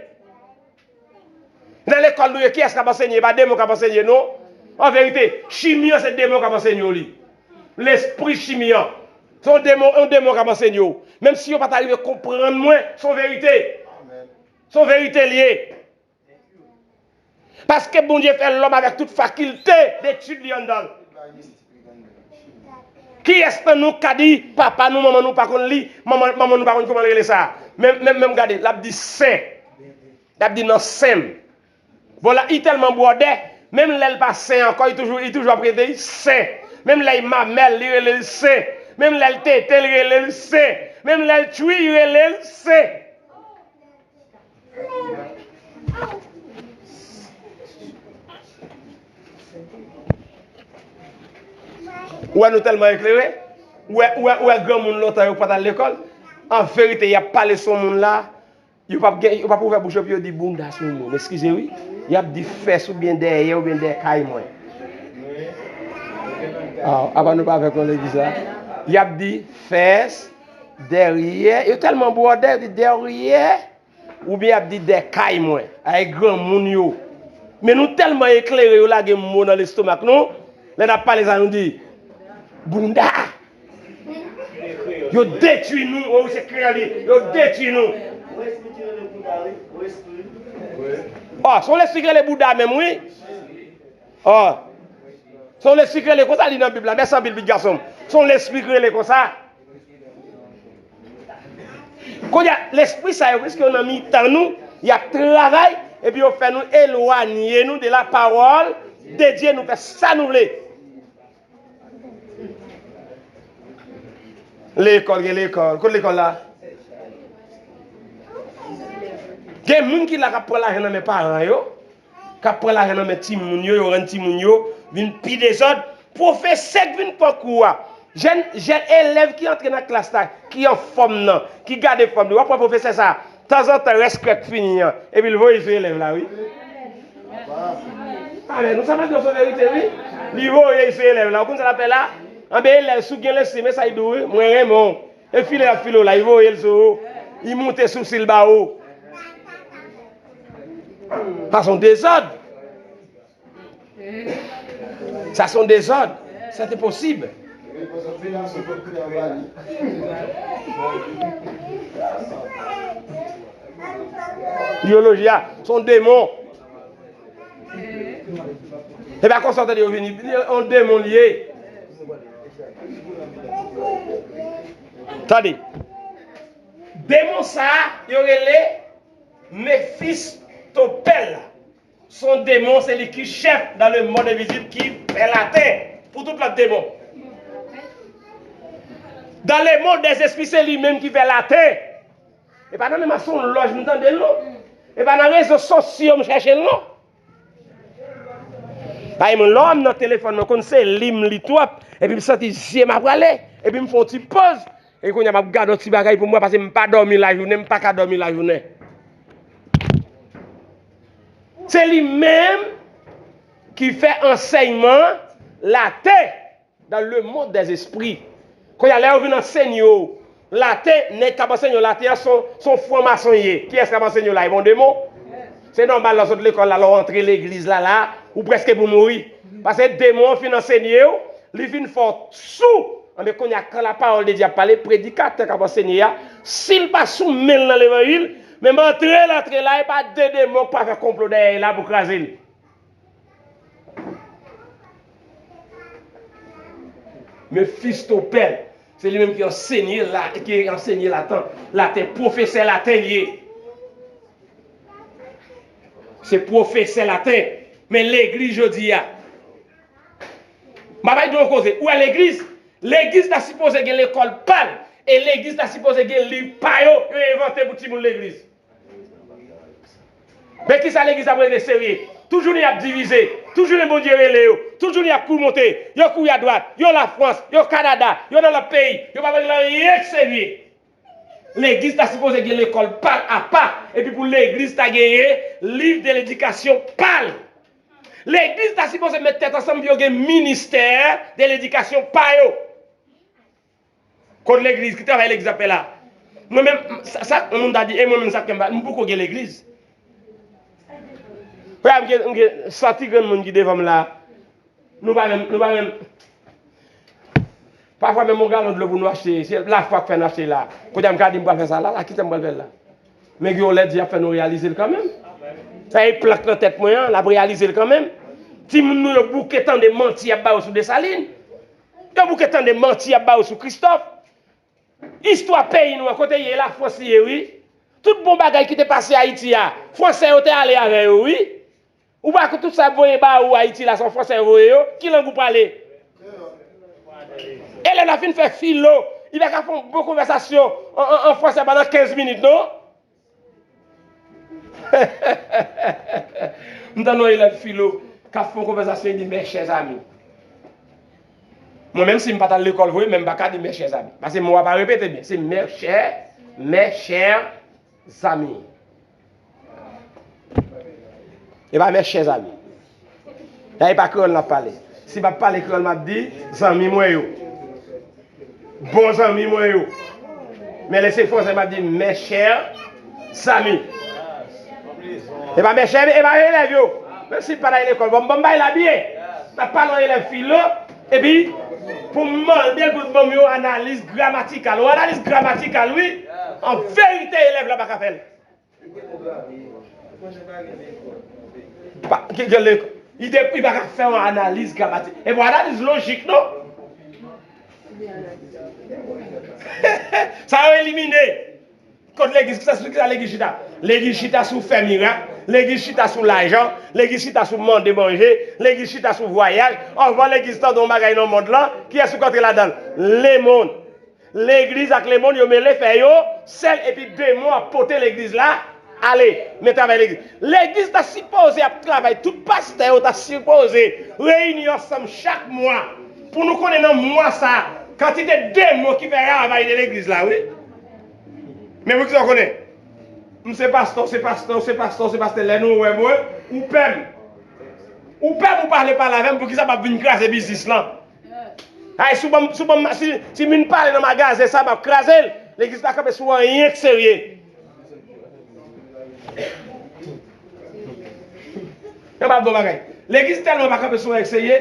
Nan lekòl nou ye, kiyès k ap ansenye? E pa demon k ap ansenye, non. An verite, chimi an se demon k ap ansenye w li. Lespri chimi an. Se yon demon, yon demon k ap ansenye w. Menm si yo pa ta rive konprann mwen, se yon verite. Se yon verite l ye. Paske Bondye fè lòm avèk tout fakilte detid li anndan l. Kiyès nan nou ka di papa nou, manman nou pa konn li, manman, manman nou pa konn kòman l rele sa? Men, men, men gade, l ap di sen. L ap di nan sen m. Bon, la, li tèlman bwòdè, menm lè l pa sen ankò, li toujou, li toujou ap rele li sen. Menm lè l mamèl, li rele l sen. Menm lè l tete, li rele l sen. Menm lè l tchwi, li rele l sen. Ou wè nou tèlman eklere? Ou wè, ou wè, ou wè granmoun lontan yo pa t al lekòl? An verite, y ap pale sou moun la, yo p ap gen, yo p ap ouvè bouch yo pou yo di bounda sou moun. Eskize wi. Y ap di fès oubyen dèyè oubyen dèyè kay mwen. Ah, apa nou pa avèk mwen legliz la? Y ap di fès, dèyè, yo tèlman bwòdè, yo di dèyè. Oubyen y ap di dèyè kay mwen, ay granmoun yo. Men nou tèlman eklere, yo lage mo nan lestomak nou, lè n ap pale sa, nou di, bounda. Yo detwi nou, o, se kreyòl li, yo detwi nou. Ò, se yon lespri ki rele bouda menm, wi. Ò, se yon lespri ki rele konsa, li nan Bib la. Mèsi anpil, pitit gason m. Se yon lespri ki rele konsa. Kounye a, lespri sa yo, piske yo nan mitan nou, y ap travay, epi yo fè nou elwanye nou de la parole de Dieu, nou fè sa nou vle. Lekòl, gen lekòl. Kot lekòl la? Gen moun ki la k ap pran lajan nan men paran yo, k ap pran lajan nan men timoun yo, yo rann timoun yo vin pi dezòd. Pwofesè k vin pran kou a. Jèn, jèn elèv ki antre nan klas la, ki anfòm nan, ki gade fòm li. W ap wè pwofesè sa, tanzantan, rès krèk fini an, epi l voye sou elèv la, wi. Amèn. Nou sa pa di yon verite, wi. Li voye sou elèv la. Ou konn sa l ap fè la? Anben, elèv, si w gen lespri, men sa y di w, wi. Mwen renmen w. E file l ap file w la, li voye l sou ou. Li moute sousi l ba ou. Sa se yon dezòd. Sa se yon dezòd. Sa te posib. Ideyoloji a, se yon demon. E pa konsa w tande yo vini. Li yon demon li ye. Tande. Demon sa a, yo rele Mefistopèl la. Se yon demon, se li ki chèf dans le monde invisible ki fè laten pou tout lòt demon. Dans le monde des esprits, se li menm ki fè laten. E pa nan menm astrolòj m tande l non. E pa nan rezo sosyo m chèche l non. Paske mwen, lè m nan telefòn mwen, konn se li m li twòp, epi m santi zye m ap rale, epi m fè yon ti poz, e kounye a m ap gade yon ti bagay pou m wè, paske m pa dòmi lajounen, m pa ka dòmi lajounen. Se li menm ki fè ansèyman laten dans le monde des esprits. Kounye a, lè yo vin ansenye w laten, nèg k ap ansenye w laten an, se yon, se yon franmason ye. Kiyès k ap ansenye w la? E pa yon demon? Se nòmal, lè w sot lekòl la, lè w antre legliz la, la, ou prèske pou mouri. Paske demon an fin ansenye w, li fin fè w sou. Anben, kounye a, quand la parole de Dieu ap pale, predikatè k ap ansenye a, si l pa sou men l nan levanjil, menm antre l antre la, e pa de demon k pa fè konplo dèyè l la pou kraze l. Mefistopèl, se li menm ki ansenye la, ki ansenye laten, laten, pwofesè laten li ye. Se pwofesè laten. Men legliz jodi a. M ap bay yon koze. Ou wè legliz? Legliz ta sipoze gen lekòl pa l. E legliz ta sipoze gen liv pa yo, yo envante pou timoun legliz. Men kisa legliz ap rele serye? Tout jounen y ap divize. Tout jounen Bondye rele yo. Tout jounen y ap kouri monte. Yo kouri adwat. Yo Lafrans. Yo Kanada. Yo nan lòt peyi. Yo pa vle anyen k serye. Legliz ta sipoze gen lekòl pa l apa. Epi pou legliz ta genyen liv de ledikasyon pa l. Legliz ta sipoze met tèt ansanm pou yo gen ministè de ledikasyon pa yo. Kot legliz? Ki travay legliz ap fè la? Mwen menm, sa, sa, yon moun ta di, e mwen menm sa k fè m pa, m poko gen legliz. Frè, m gen, m gen san ti granmoun ki devan m la. Nou pa menm, nou pa menm. Pafwa menm yon galon dlo pou nou achte, se lafwa k fè n achte la. Kounye a m ka di m pral fè sa la, la, kisa m pral fè la? Men gen yon lè Dye ap fè nou reyalize l kanmenm. Sa e plak nan tèt mwen an, l ap reyalize l kanmenm. Timoun nou yo bouke tande manti y ap ba yo sou Desalin. Yo bouke tande manti y ap ba yo sou Kristòf. Istwa peyi nou an, kote l ye, Lafrans li ye, wi. Tout bon bagay ki te pase Ayiti a, Fransè yo te ale avè yo, wi. Ou pa kwè tout sa y ap voye ba ou Ayiti la, se yon Fransè yo voye yo? Ki lang ou pale? Elèv la fin fè filo, li pa ka fè yon bon konvèsasyon an, an, an fransè pandan kenz minit, non? M tande yon elèv filo k ap fè yon konvèsasyon, li di, mes chers amis. Mwen menm, si m pa t al lekòl vre, men m pa ka di mes chers amis. Paske mo a pa repete byen. Se mes chers, mes chers amis. E pa mes chers amis. La, e pa kreyòl m ap pale. Si m ap pale kreyòl, m ap di zanmi mwen yo. Bon zanmi mwen yo. Men lè se fransè, m ap di mes chers amis. E pa mes chers, e pa elèv yo. Menm si m pa t al lekòl, bon, m ban m bay la byen. M ap pale yon elèv filo, epi pou m mande l pou l ban m yon analiz gramatikal. Yon analiz gramatikal, wi. An verite, elèv la pa ka fè l. Pa, ki, ki, li de, li pa ka fè yon analiz gramatik. E pou analiz lojik, non? Sa yo elimine. Kot legliz, kisa, sou kisa legliz chita? Legliz chita sou fè mirak, legliz chita sou lajan, legliz chita sou mande manje, legliz chita sou vwayaj. Anvan legliz tande yon bagay nan mond lan, kiyès ou kontre ladan l? Lemonn. Legliz ak lemonn yo mele fè yo sèl epi demon ap pote legliz la ale. Men travay legliz. Legliz ta sipoze ap travay, tout pastè yo ta sipoze reyini ansanm chak mwa pou nou konnen nan mwa sa a kantite demon ki fè ravaj de legliz la, wi. Men poukisa w konnen? M se pastè, w se pastè, w se pastè, w se pastè. Lè nou wè mwen, ou pè m. Ou pè m, ou pa vle pale avè m, poukisa m ap vin kraze biznis lan? Ay, si w ban m, si w ban m, si, si m vin pale nan magazen sa, m ap kraze l. Legliz pa kanpe sou anyen k serye. Yo pa bon bagay. Legliz tèlman pa kanpe sou anyen k serye,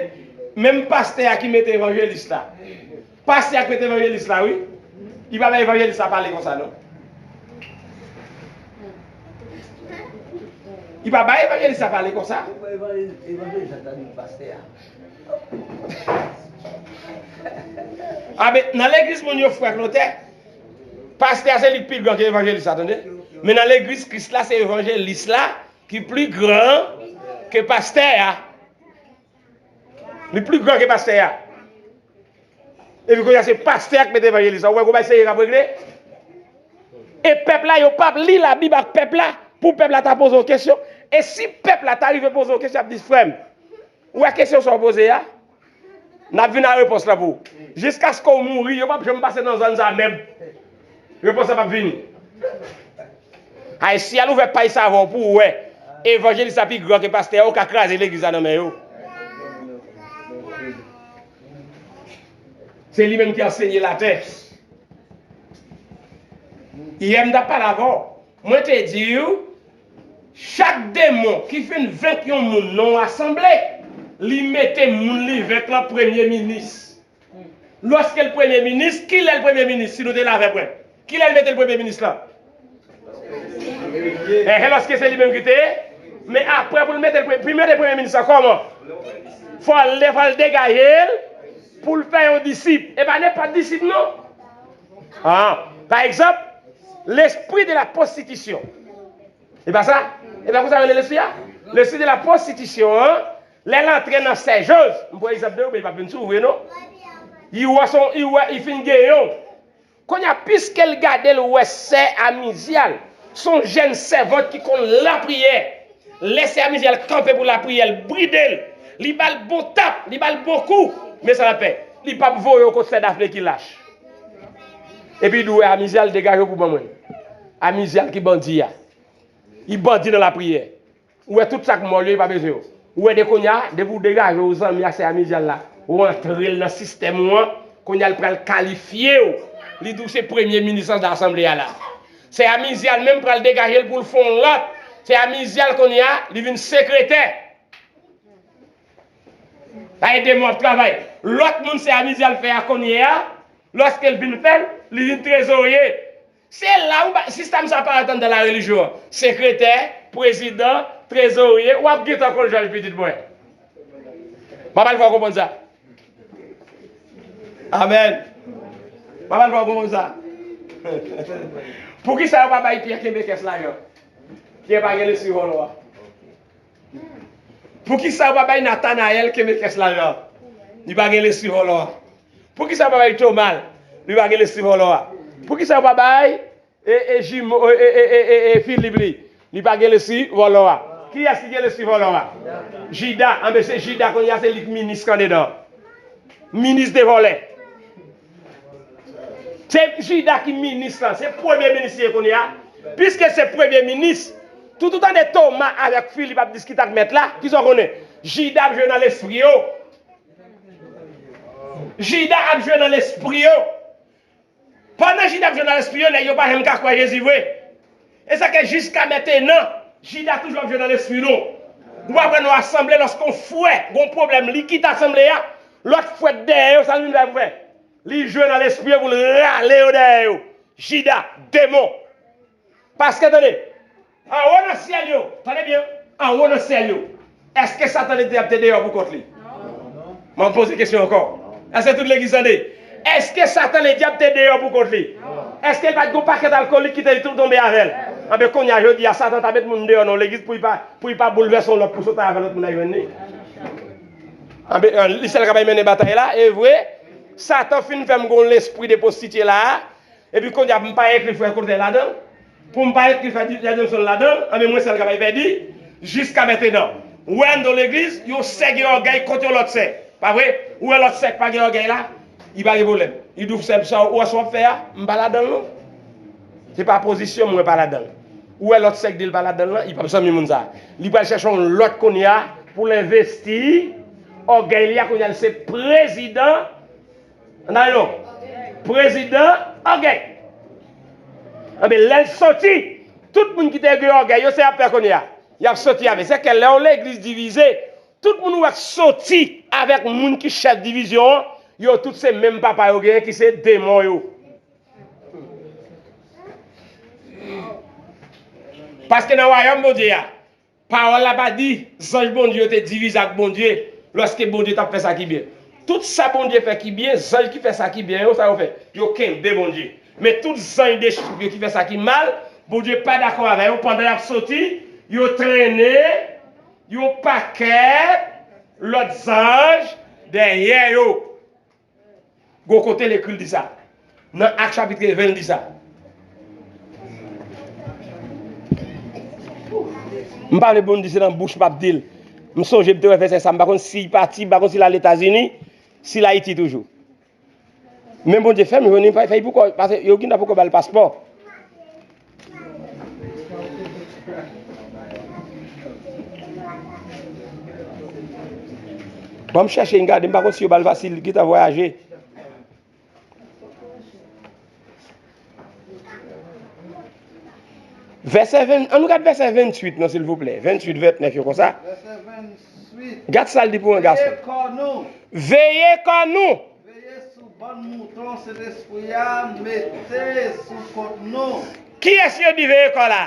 menm pastè a ki mete evanjelis la. Pastè a k mete evanjelis la, wi. Li pa bay evanjelis la pale konsa, non. Li pa bay evanjelis la pale konsa. Evanjelis la ta di pastè a. Abe, nan legliz moun yo fou ak lotè, pastè a se li k pi gran ke evanjelis la, tande. Men nan legliz Kris la, se evanjelis la ki pi gran ke pastè a. Li pi gran ke pastè a. Epi kounye a se pastè a k mete evanjelis la. Ou wè gon bagay serye k ap regle? E pèp la, yo p ap li Labib ak pèp la pou pèp la ta poze yon kesyon. E si pèp la ta rive poze yon kesyon, y ap di, frè m, ou wè kesyon sa w poze a? N ap vin ak repons lan pou ou. Jiskaske w mouri, yo p ap janm pase nan zòn sa menm. Repons lan p ap vini. Ay, si y al ouvè paj sa avè w pou w wè evanjelis la pi gran ke pastè a, ou ka kraze legliz la nan men yo. Se li menm ki ansenye latè. Yè m t ap pale avè w. Mwen te di w, chak demon ki fin venk yon moun nan yon asanble, li mete moun li venk lan premye minis. Lòske l premye minis, kilè l premye minis, si nou te la avè mwen? Kilè l mete l premye minis lan? Enhen, lòske se li menm ki te ye. Men apre pou l mete l premye, pou l mete premye minis lan, kòman? Fò l, fò l degaje l pou l fè yon disip. E pa nenpòt disip, non. Ah, pa egzanp, l'esprit de la prostitution. E pa sa? E pa konsa yo rele lespri a? Lespri de la prostitution an, lè l antre nan sè Joz, m pran egzanp de ou, men li p ap vin sou ou vre, non. Li wè son, li wè, li fin genyen w. Kounye a, piske l gade l wè sè a Mizyal, se yon jèn sèvant ki konn lapriyè. Lè sè a Mizyal kanpe pou lapriyè, l bride l, li ba l bon tap, li ba l bon kou. Men sa l ap fè, li p ap voye w kot sè Dafne ki lach. Epi li di w, wè, a Mizyal, degaje w pou ban mwen. A Mizyal ki bandi a. Li bandi nan lapriyè. Ou wè tout sa k mò l yo, li pa bezwen w. Ou wè de kounye a, depi w degaje w zanmi a sè a Mizyal la, ou antre l nan sistèm ou an, kounye a l pral kalifye w. Li di w se premye minis anndan asanble a la. Sè a Mizyal menm pral degaje l pou l fè yon lòt. Sè a Mizyal kounye a, li vin sekretè. Sa e de mwa ap travay. Lòt moun sè a Mizyal fè a kounye a, lòske l vin fè l, li vin trezorye. Se la ou ba, sistèm sa parèt anndan la relijyon an. Sekretè, prezidan, trezorye, w ap gentan konn Jòj pitit mwen. M ap al fè w konprann sa. Amèn. M ap al fè w konprann sa. Poukisa yo pa bay Pyè kenbe kès lajan? Pyè pa gen lespri vòlò a. Poukisa yo pa bay Natanayèl kenbe kès lajan? Li pa gen lespri vòlò a. Poukisa yo pa bay Toma l? Li pa gen lespri vòlò a. Poukisa yo pa bay e, e, Jimo, e, e, e, e, e, Filip li? Li pa gen lespri vòlò a. Kiyès ki gen lespri vòlò a? Jida. Anben, se Jida kounye a, se li k minis anndedan. Minis de vòlè. Se Jida ki minis lan, se premye minis li ye kounye a. Piske se premye minis, tout ou tande Toma avèk Filip ap diskite ak mèt la, kisa w konnen? Jida ap jwe nan lespri yo. Jida ap jwe nan lespri yo. Pandan Jida ap jwe nan lespri yo, nèg yo pa janm ka kwè Jezi vre. E sa ke jiska mentenan, Jida toujou ap jwe nan lespri nou. Ou pa wè nan asanble, lòske yon frè gon pwoblèm, li kite asanble a, lòt frè k dèyè yo, sa l vin fè pou fè? Li jwe nan lespri yo pou l rale yo dèyè yo. Jida, demon. Paske, tande, anwo nan syèl yo, tande byen, anwo nan syèl yo, èske Satan Ledyab te deyò pou kont li? M ap poze kesyon ankò. Èske tout legliz tande? Èske Satan Ledyab te deyò pou kont li? Èske l pa t gon pakèt alkolik ki te tou tonbe avè l? Anben, kounye a, jodi a, Satan ta met moun deyò nan yon legliz pou li pa, pou li pa boulvèse yon lòt pou sot avè lòt moun nan jwenn li. Anben, li sèl k ap mennen batay la, e vre. Satan fin fè m gon lespri de pwostitye la a, epi kounye a m pa ekri frè Kote ladan l, pou m pa ekri frè Di- Jadenson ladan l, anben mwen sèl k ap pèdi, jiska mentenan. Ou wè anndan legliz, yon sè gen ògèy kont yon lòt sè. Pa vre? Ou wè lòt sè k pa gen ògèy la, li pa gen pwoblèm. Li di w sè sa ou wè sa w ap fè a, m pa ladan l non. Se pa pozisyon m, mwen pa ladan l. Ou wè lòt sè k di l pa ladan l lan, li p ap zanmi moun sa. Li pral chèche yon lòt kounye a pou l envesti ògèy li a, kounye a l se prezidan. Ann ale non. Prezidan ògèy. Anben lè l soti, tout moun ki te gen ògèy yo, se y ap fè kounye a. Y ap soti avè. Se ke lè yon legliz divize, tout moun ou wè k soti avèk moun ki chèf divizyon an, yo tout se menm papa yo genyen ki se demon yo. Paske nan wayòm Bondye a, pawòl la pa di zanj Bondye yo te divize ak Bondye lòske Bondye t ap fè sa ki byen. Tout sa Bondye fè ki byen, zanj ki fè sa ki byen yo, sa yo fè? Yo kenbe Bondye. Men tout zanj destriktif yo ki fè sa ki mal, Bondye pa dakò avè yo. Pandan y ap soti, yo trennen yon pakèt lòt zanj dèyè yo. Gon kote l ekri l di sa. Nan Ak chapit ven l di sa. M pa vle pou n di se nan bouch m ap di l. M sonje m te wè vèsè sa, m pa konn si l pati, m pa konn si l al Etazini, si l Ayiti toujou. Men Bondye fè m jwenn li, fè, fè l pou kò, paske yo gentan poko ba l paspò. Ban m chèche n gade, m pa konn si yo ba l fasil, li gentan vwayaje. Vèsè ven, ann nou gad vèsè venntuit non, silvouplè. Venntuit, vennèf yo konsa. Vèsè venntuit. Gad sa l di pou yon gason. Veye kò nou. Veye kò nou. Veye sou bann mouton Sentespri a mete sou kont nou. Kiyès yo di veye kò la?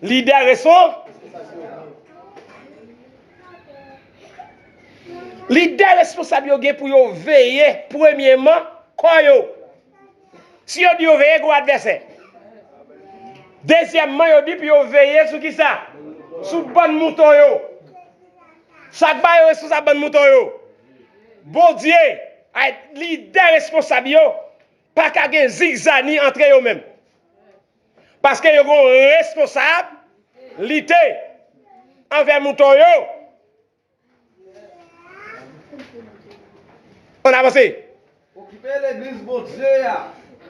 Lidè respon-, lidè responsab yo gen pou yo veye premyeman kò yo. Si yo di yo veye gwo advèsè, dezyèmman, yo di pou yo veye sou kisa? Sou bann mouton yo. Sa k ba yo responsab bann mouton yo? Bondye, ay, lidè responsab yo pa ka gen zigzani antre yo menm. Paske yo gen yon responsablite anvè mouton yo. Ann avanse. Okipe legliz Bondye a.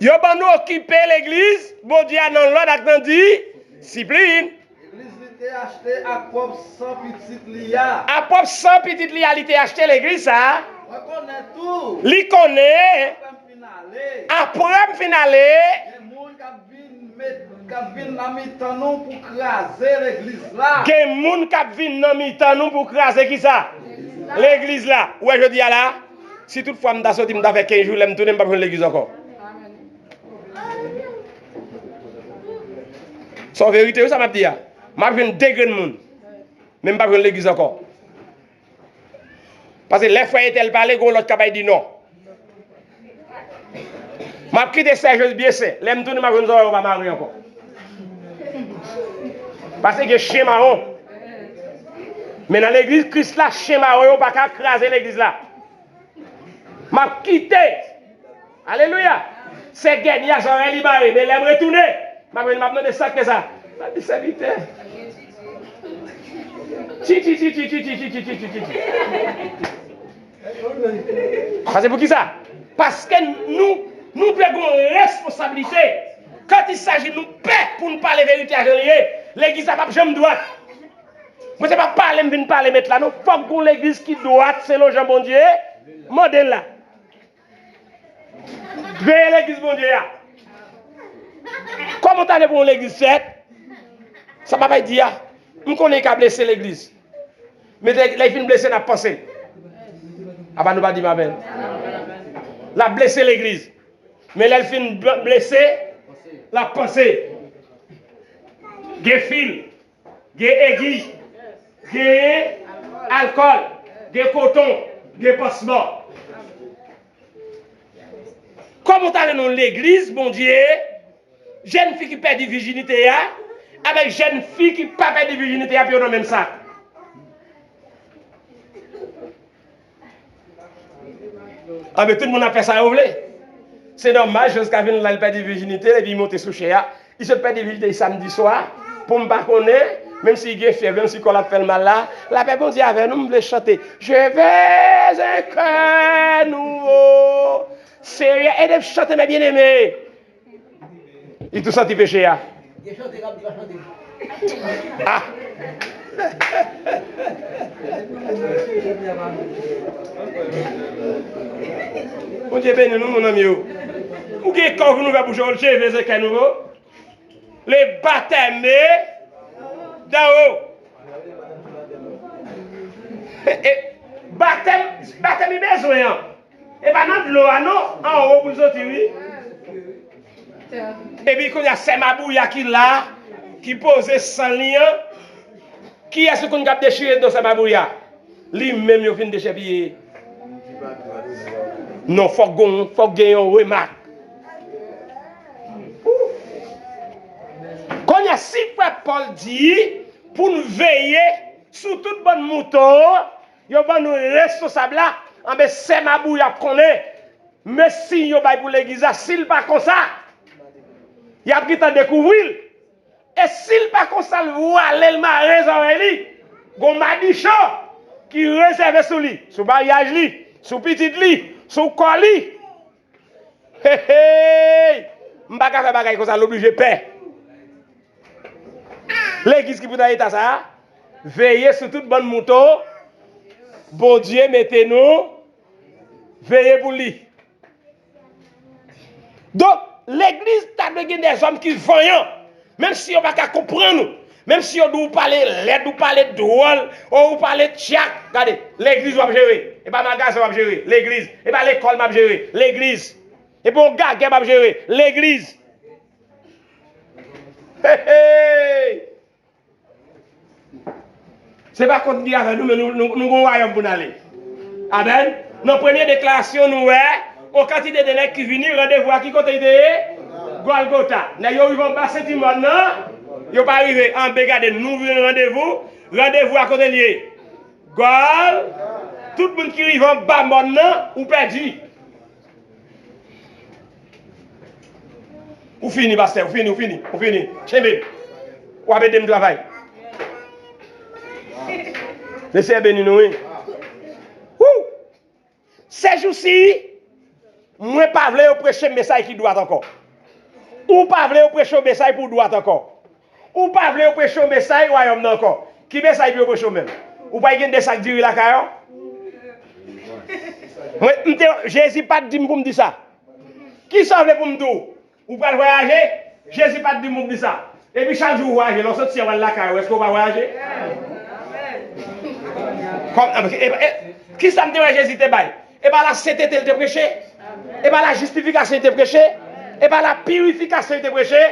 Yo ban nou okipe legliz Bondye a nan lòd ak nan disiplin. Legliz li te achte ak pwòp san pitit li a. Ak pwòp san pitit li a, li te achte legliz sa a. Mwen konnen tou. Li konnen. Apre m fin ale. Apre m fin ale. Gen moun k ap vin met, k ap vin nan mitan nou pou kraze legliz la. Gen moun k ap vin nan mitan nou pou kraze kisa? Legliz la. Legliz la. Ou wè jodi a la, si tout fwa m ta soti, m ta fè kenz jou, lè m tounen, m p ap jwenn legliz ankò. Se yon verite, wi, sa m ap di a. M ap jwenn de grenn moun. Men m p ap jwenn legliz ankò. Paske lè frè entèl pale, gon lòt k ap bay di non. M ap kite sè Jezi byen sè. Lè m tounen, m ap jwenn zòrèy yo pa mare ankò. Paske gen chen mawon. Men nan legliz Kris la, chen mawon yo pa ka kraze legliz la. M ap kite. Alelouya. Sè Gènya zòrèy li mare, men lè m retounen, m ap, m ap mande sa k fè sa. M ap di sèvitè. Ti, ti, ti. Paske poukisa? Paske nou, nou dwe gen yon responsablite. Quand il s'agit nou pè pou n pale verite a jan li ye, legliz la p ap janm dwat. Mwen se pa pale m vin pale mèt la non. Fòk gon legliz ki dwat selon jan Bondye mande l la. Veye legliz Bondye a. Kòman w ta vle pou yon legliz fèt? Sa papa di a. M konnen l ka blese legliz. Men lè, lè l fin blese, n ap panse l. Apa nou pa di m amèn? L ap blese legliz. Men lè l fin bl- blese, l ap panse. Gen fil. Gen egi, gen alkòl, gen koton, gen pansman. Kòman w ta vle nan yon legliz Bondye, jèn fi ki pèdi vijinite a, avèk jèn fi ki pa pèdi vijinite a, pou yo nan menm sak? Anben, tout moun ap fè sa yo vle. Se nòmal, Joska vin la, li pèdi vijinite l, epi li monte sou chè a. Li sot pèdi vijinite l samdi swa, pou m pa konnen, menm si l gen fyèv, menm si kò l ap fè l mal la, lapè Bondye avè nou, m vle chante. Je veux un cœur nouveau. Seyè, ede m chante, mes bien-aimés. Li tou santi peche a. Ah! Bondye beni nou, mon ami yo. Ou gen kò pou nou fè pou je veux un cœur nouveau. Le baptême d'en haut. E, e, batèm, batèm li bezwen an. E pa nan dlo a non, anwo pou l soti wi. Epi kounye a sè Mabouya ki la, ki poze san li an. Kiyès ou konn k ap dechire do sè Mabouya? Li menm yo fin dechèpiye. Non, fòk gon, fòk gen yon remak. Kounye a si frè Pòl di pou n veye sou tout bann mouton yo ban nou responsab la, anben sè Mabouya ap konnen men siy yo bay pou legliz la, si l pa konsa, y ap gentan dekouvri l. E si l pa konsa, l vwale l, mare zòrèy li, gon madichon ki rezève sou li, sou maryaj li, sou pitit li, sou kò li. Hey, hey! M pa ka fè bagay konsa, l oblije pè. Legliz ki pou nan eta sa a, veye sou tout bann mouton Bondye mete nou veye pou li. Donk, legliz ta dwe gen dèzòm ki vanyan, menm si yo pa ka konprann ou, menm si yo di w pale lèd, ou pale dwòl, ou pale tchak. Gade, legliz w ap jere, e pa magazen w ap jere, legliz, e pa lekòl m ap jere, legliz. E pa yon gagè m ap jere, legliz. Hey, hey! Se pa kont ki avè nou, men nou, nou, nou gon wayòm pou n ale. Amèn. Nan premye deklarasyon, nou wè, yon kantite de nèg ki vini, randevou a ki kote li te ye? Gòlgota. Nèg yo rive anba senti mòn nan, yo pa rive anbe gade, nou vin randevou, randevou a kote li ye? Gòl. Tout moun ki rive anba mòn nan, ou pèdi. Ou fini, pastè, ou fini, ou fini, ou fini. Tchenbe. W ap ede m travay. Mesye beni nou, wi. Wou! Sejousi, mwen pa vle yo preche mesaj ki dwat ankò. Ou pa vle yo preche yon mesaj pou dwat ankò. Ou pa vle yo preche yon mesaj wayòm nan ankò. Ki mesaj pou yo preche w menm? Ou pa gen de sak diri lakay ou? Mwen, m te, Jezi pa t di m pou m di sa. Kisa w vle pou m di w? Ou pral vwayaje? Jezi pa t di m pou m di sa. Epi chak jou ou vwayaje, lè w sot syèl w al lakay ou, èske w pa vwayaje? Kòm, e, e, e, kisa m te wè Jezi te bay? E pa lasentete l te preche? E pa lajistifikasyon l te preche? E pa lapirifikasyon l te preche?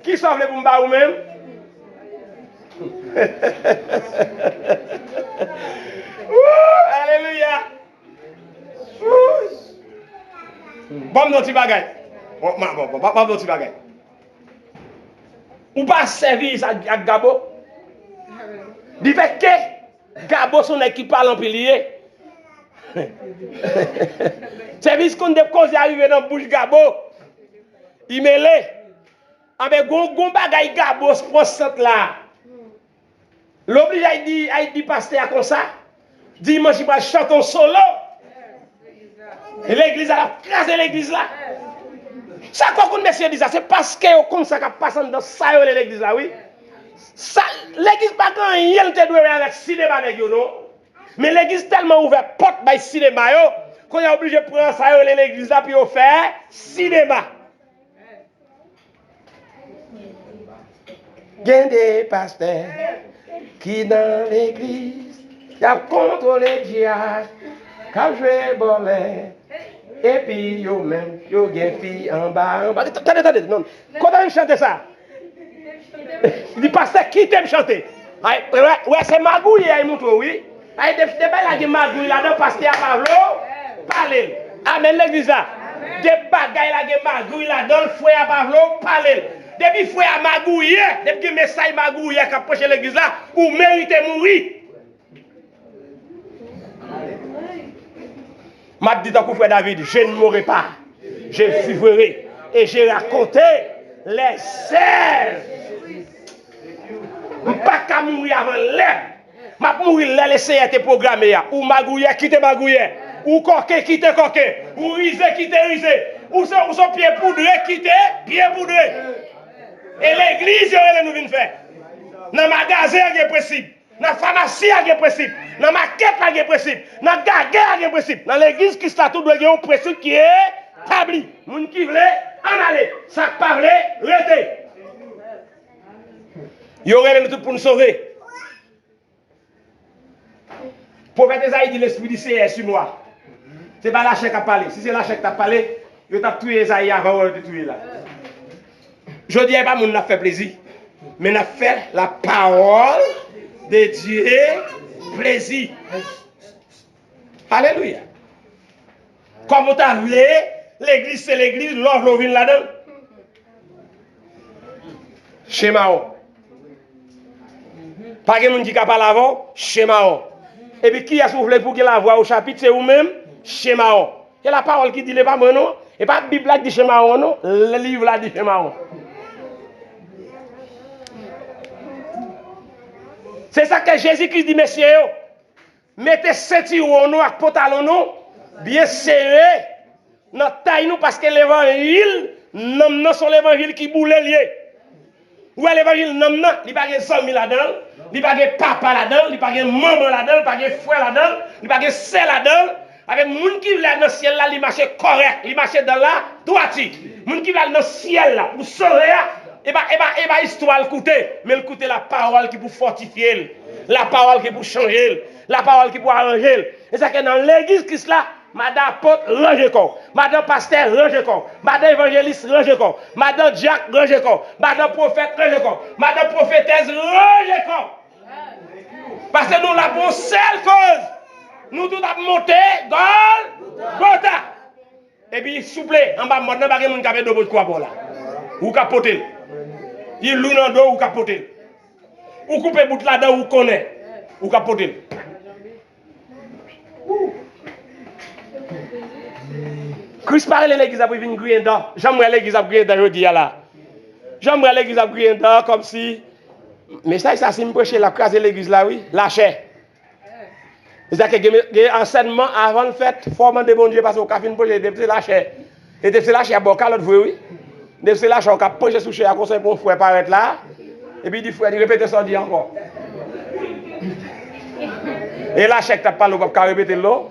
Kisa w vle pou m ba ou menm? Woo! Alelouya! Woo! Ban m yon ti bagay. Bon, ma- bon, bon, ban m yon ti bagay. Ou pa sèvis ak, ak Gabo? Di fè ke Gabo se yon nèg ki pale anpil li ye. Sèvis konn de koze a rive nan bouch Gabo. Li mele. Anben, gon, gon bagay Gabo pran sant la. L oblije al di, al di pastè a konsa. Dimanch li pral chante yon solo. E legliz la, l ap kraze legliz la. Sa k fè w konn mesye di sa? Se paske yo konn sa k ap pase anndan sa yo rele legliz la, wi. Sa, legliz pa gen anyen l te dwe wè avèk sinema nèg yo, non. Men legliz tèlman ouvè pòt bay sinema yo, kounye a oblije pran sa yo rele legliz la pou yo fè sinema. Gen de pastè ki nan legliz, y ap kontwole djaz, k ap jwe bòlè, epi yo menm, yo gen fi anba, anba. Tande, tande, non. Kote n chante sa? Li pastè kite m chante. Ay, wè, wè, se magouye a y montre w, wi. Ay, de, de bagay la gen magouy ladan, pastè a pa vle w pale l. Amèn, legliz la. De bagay la gen magouy ladan l, frè a pa vle w pale l. Depi frè a magouye, depi gen mesaj magouye k ap preche legliz la, ou merite mouri. M ap di tankou frè David, je ne mourrai pas, je vivrai et je raconterai les œuvres. M pa ka mouri avan lè m. M ap mouri lè Lesenyè te pwograme a. Ou magouyè, kite magouyè. Ou kòken, kite kòken. Ou rize, kite rize. Ou se, ou se pye poudre, kite pye poudre. E legliz yo rele nou vin fè. Nan magazen an gen prensip. Nan famasi a gen prensip. Nan makèt la gen prensip. Nan gagè a gen prensip. Nan legliz Kris la tou dwe gen yon prensip ki etabli. Moun ki vle, ann ale. Sa k pa vle, rete. Yo rele nou tout pou n sove. Pwofèt Ezayi di, Lespri di Seyè si mwa. Se pa lachè k ap pale. Si se lachè k t ap pale, yo t ap touye Ezayi avan yo te touye l la. Jodi a, e pa moun n ap fè plezi, men n ap fè la parole de Dieu plezi. Alelouya. Kòm ou ta vle, legliz se legliz, lè w vle w vin ladan l. Chema w. Pa gen moun ki ka pale avè w, chema w. Epi kiyès ou vle pou gen lavwa ochapit, se ou menm, chema w. Se lapawòl ki di l, e pa mwen non. E pa Bib la ki di chema w non, liv la di chema w. Se sa ke Jezi Kris di mesye yo. Mete sentiwon nou ak pantalon nou byen sere nan tay nou, paske levanjil nanm nan se yon levanjil ki boule l ye. Ou wè levanjil nanm nan, li pa gen zanmi ladan l, li pa gen papa ladan l, li pa gen manman ladan l, li pa gen frè ladan l, li pa gen sè ladan l. Avèk moun ki vle al nan syèl la, li mache kòrèk, li mache dan ladwati. Moun ki vle al nan syèl la, pou sove a, e pa, e pa, e pa istwa l koute, men l koute lapawòl ki pou fòtifye l, lapawòl ki pou chanje l, lapawòl ki pou aranje l. E sa ke nan legliz Kris la, madan apot ranje kò w, madan pastè ranje kò w, madan evanjelis ranje kò w, madan dyak ranje kò w, madan pwofèt ranje kò w, madan pwofetès ranje kò w. Paske nou la pou yon sèl koz. Nou tout ap monte Gòlgòta. Epi, souple, anba mòn nan, pa gen moun k ap ede w pot kwa pa w la. Ou k ap pote l. Li lou nan do w, ou k ap pote l. Ou koupe bout ladan, ou konnen. Ou k ap pote l. Kris pa rele legliz la pou l vin griyen dan. Jan m wè legliz ap griyen dan jodi a la. Jan m wè legliz ap griyen dan, kòmsi, mesaj sa, si m preche l ap kraze legliz la, wi. Lachè. Se sa ke gen, gen ansèyman avan l fèt, fò w mande Bondye, paske w ka fin preche, depi se lachè. E depi se lachè, a ba w kalòt vre, wi. Depi se lachè, w ka preche sou chè a konsa, epi yon frè parèt la, epi di frè, li repete sa w di ankò. E lachè k t ap pale, w p ap ka repete l, non.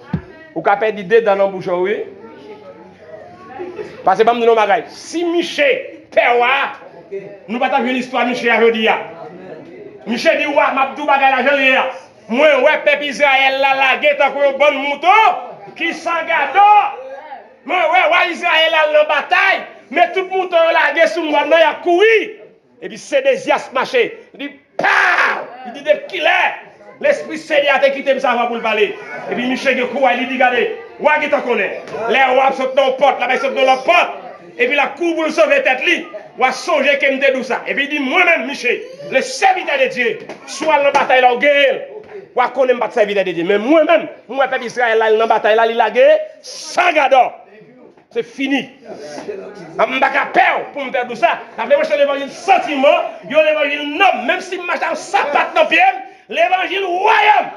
Ou ka pèdi de dan nan bouch ou, wi. Paske ban m di nou yon bagay. Si Miche te wa, nou pa t ap jwenn istwa Miche a jodi a. Miche di, wa, m ap di w bagay la jan l ye a. Mwen wè pèp Izrayèl la lage tankou yon bann mouton ki san gadò. Mwen wè wa Izrayèl al nan batay, men tout mouton yo lage sou mòn nan, y ap kouri. Epi Sedezyas mache. Li di, paw! Li di, depi kilè Lespri Senyè a te kite m sa avan pou l pale? Epi Miche gen kouraj, li di, gade, wa gentan konnen. Lè wa ap sot nan yon pòt, l ap sot nan lòt pòt. Epi l ap kouri pou l sove tèt li. Wa sonje ke m te di w sa. Epi li di, mwen menm, Miche, le serviteur de Dieu, si w al nan batay la, w genyen l. Wa konnen m pa t sèvitè de Dye. Men mwen menm, m wè pèp Izrayèl la, l nan batay la, li lage san gadò. Se fini. M pa ka pè w pou m pèdi w sa. N ap leve se levanjil santiman, yon levanjil nòm. Menm si m mache ak sapat nan pye m, levanjil wayòm.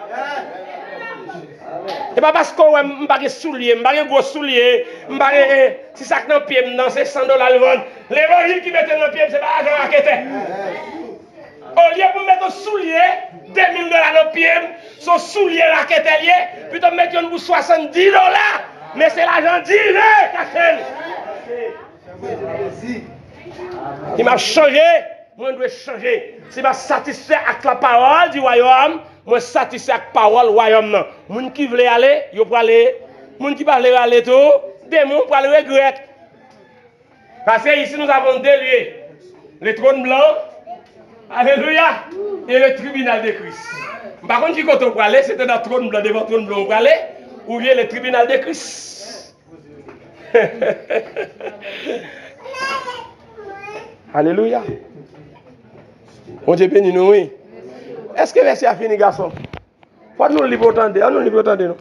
E pa paske w wè m, m pa gen soulye, m pa gen gwo soulye, m pa gen, eh, ti sak nan pye m nan, se san dola l vann. Levanjil ki mete l nan pye m, se pa lajan raketè. Olye pou m mete yon soulye de mil dola nan pye m, se yon soulye raketè l ye, pito m mete youn pou swasanndis dola, men se lajan diven k achte l. Si m ap chanje, mwen dwe chanje. Si m ap satisfè ak la parole du royaume, mwen satisfè ak pawòl wayòm nan. Moun ki vle ale, yo prale. Moun ki pa vle ale tou, demen w pral regrèt. Parce que ici, nous avons deux lieux. Le trône blanc, alléluia, et le tribunal de Christ. M pa konn ki kote w prale, se te nan tròn blan, devan tròn blan w prale, oubyen le tribunal de Christ. Alelouya. Bondye beni nou, wi. Èske vèsè a fini, gason? Fò nou li pou w tande, an nou li pou w tande, non?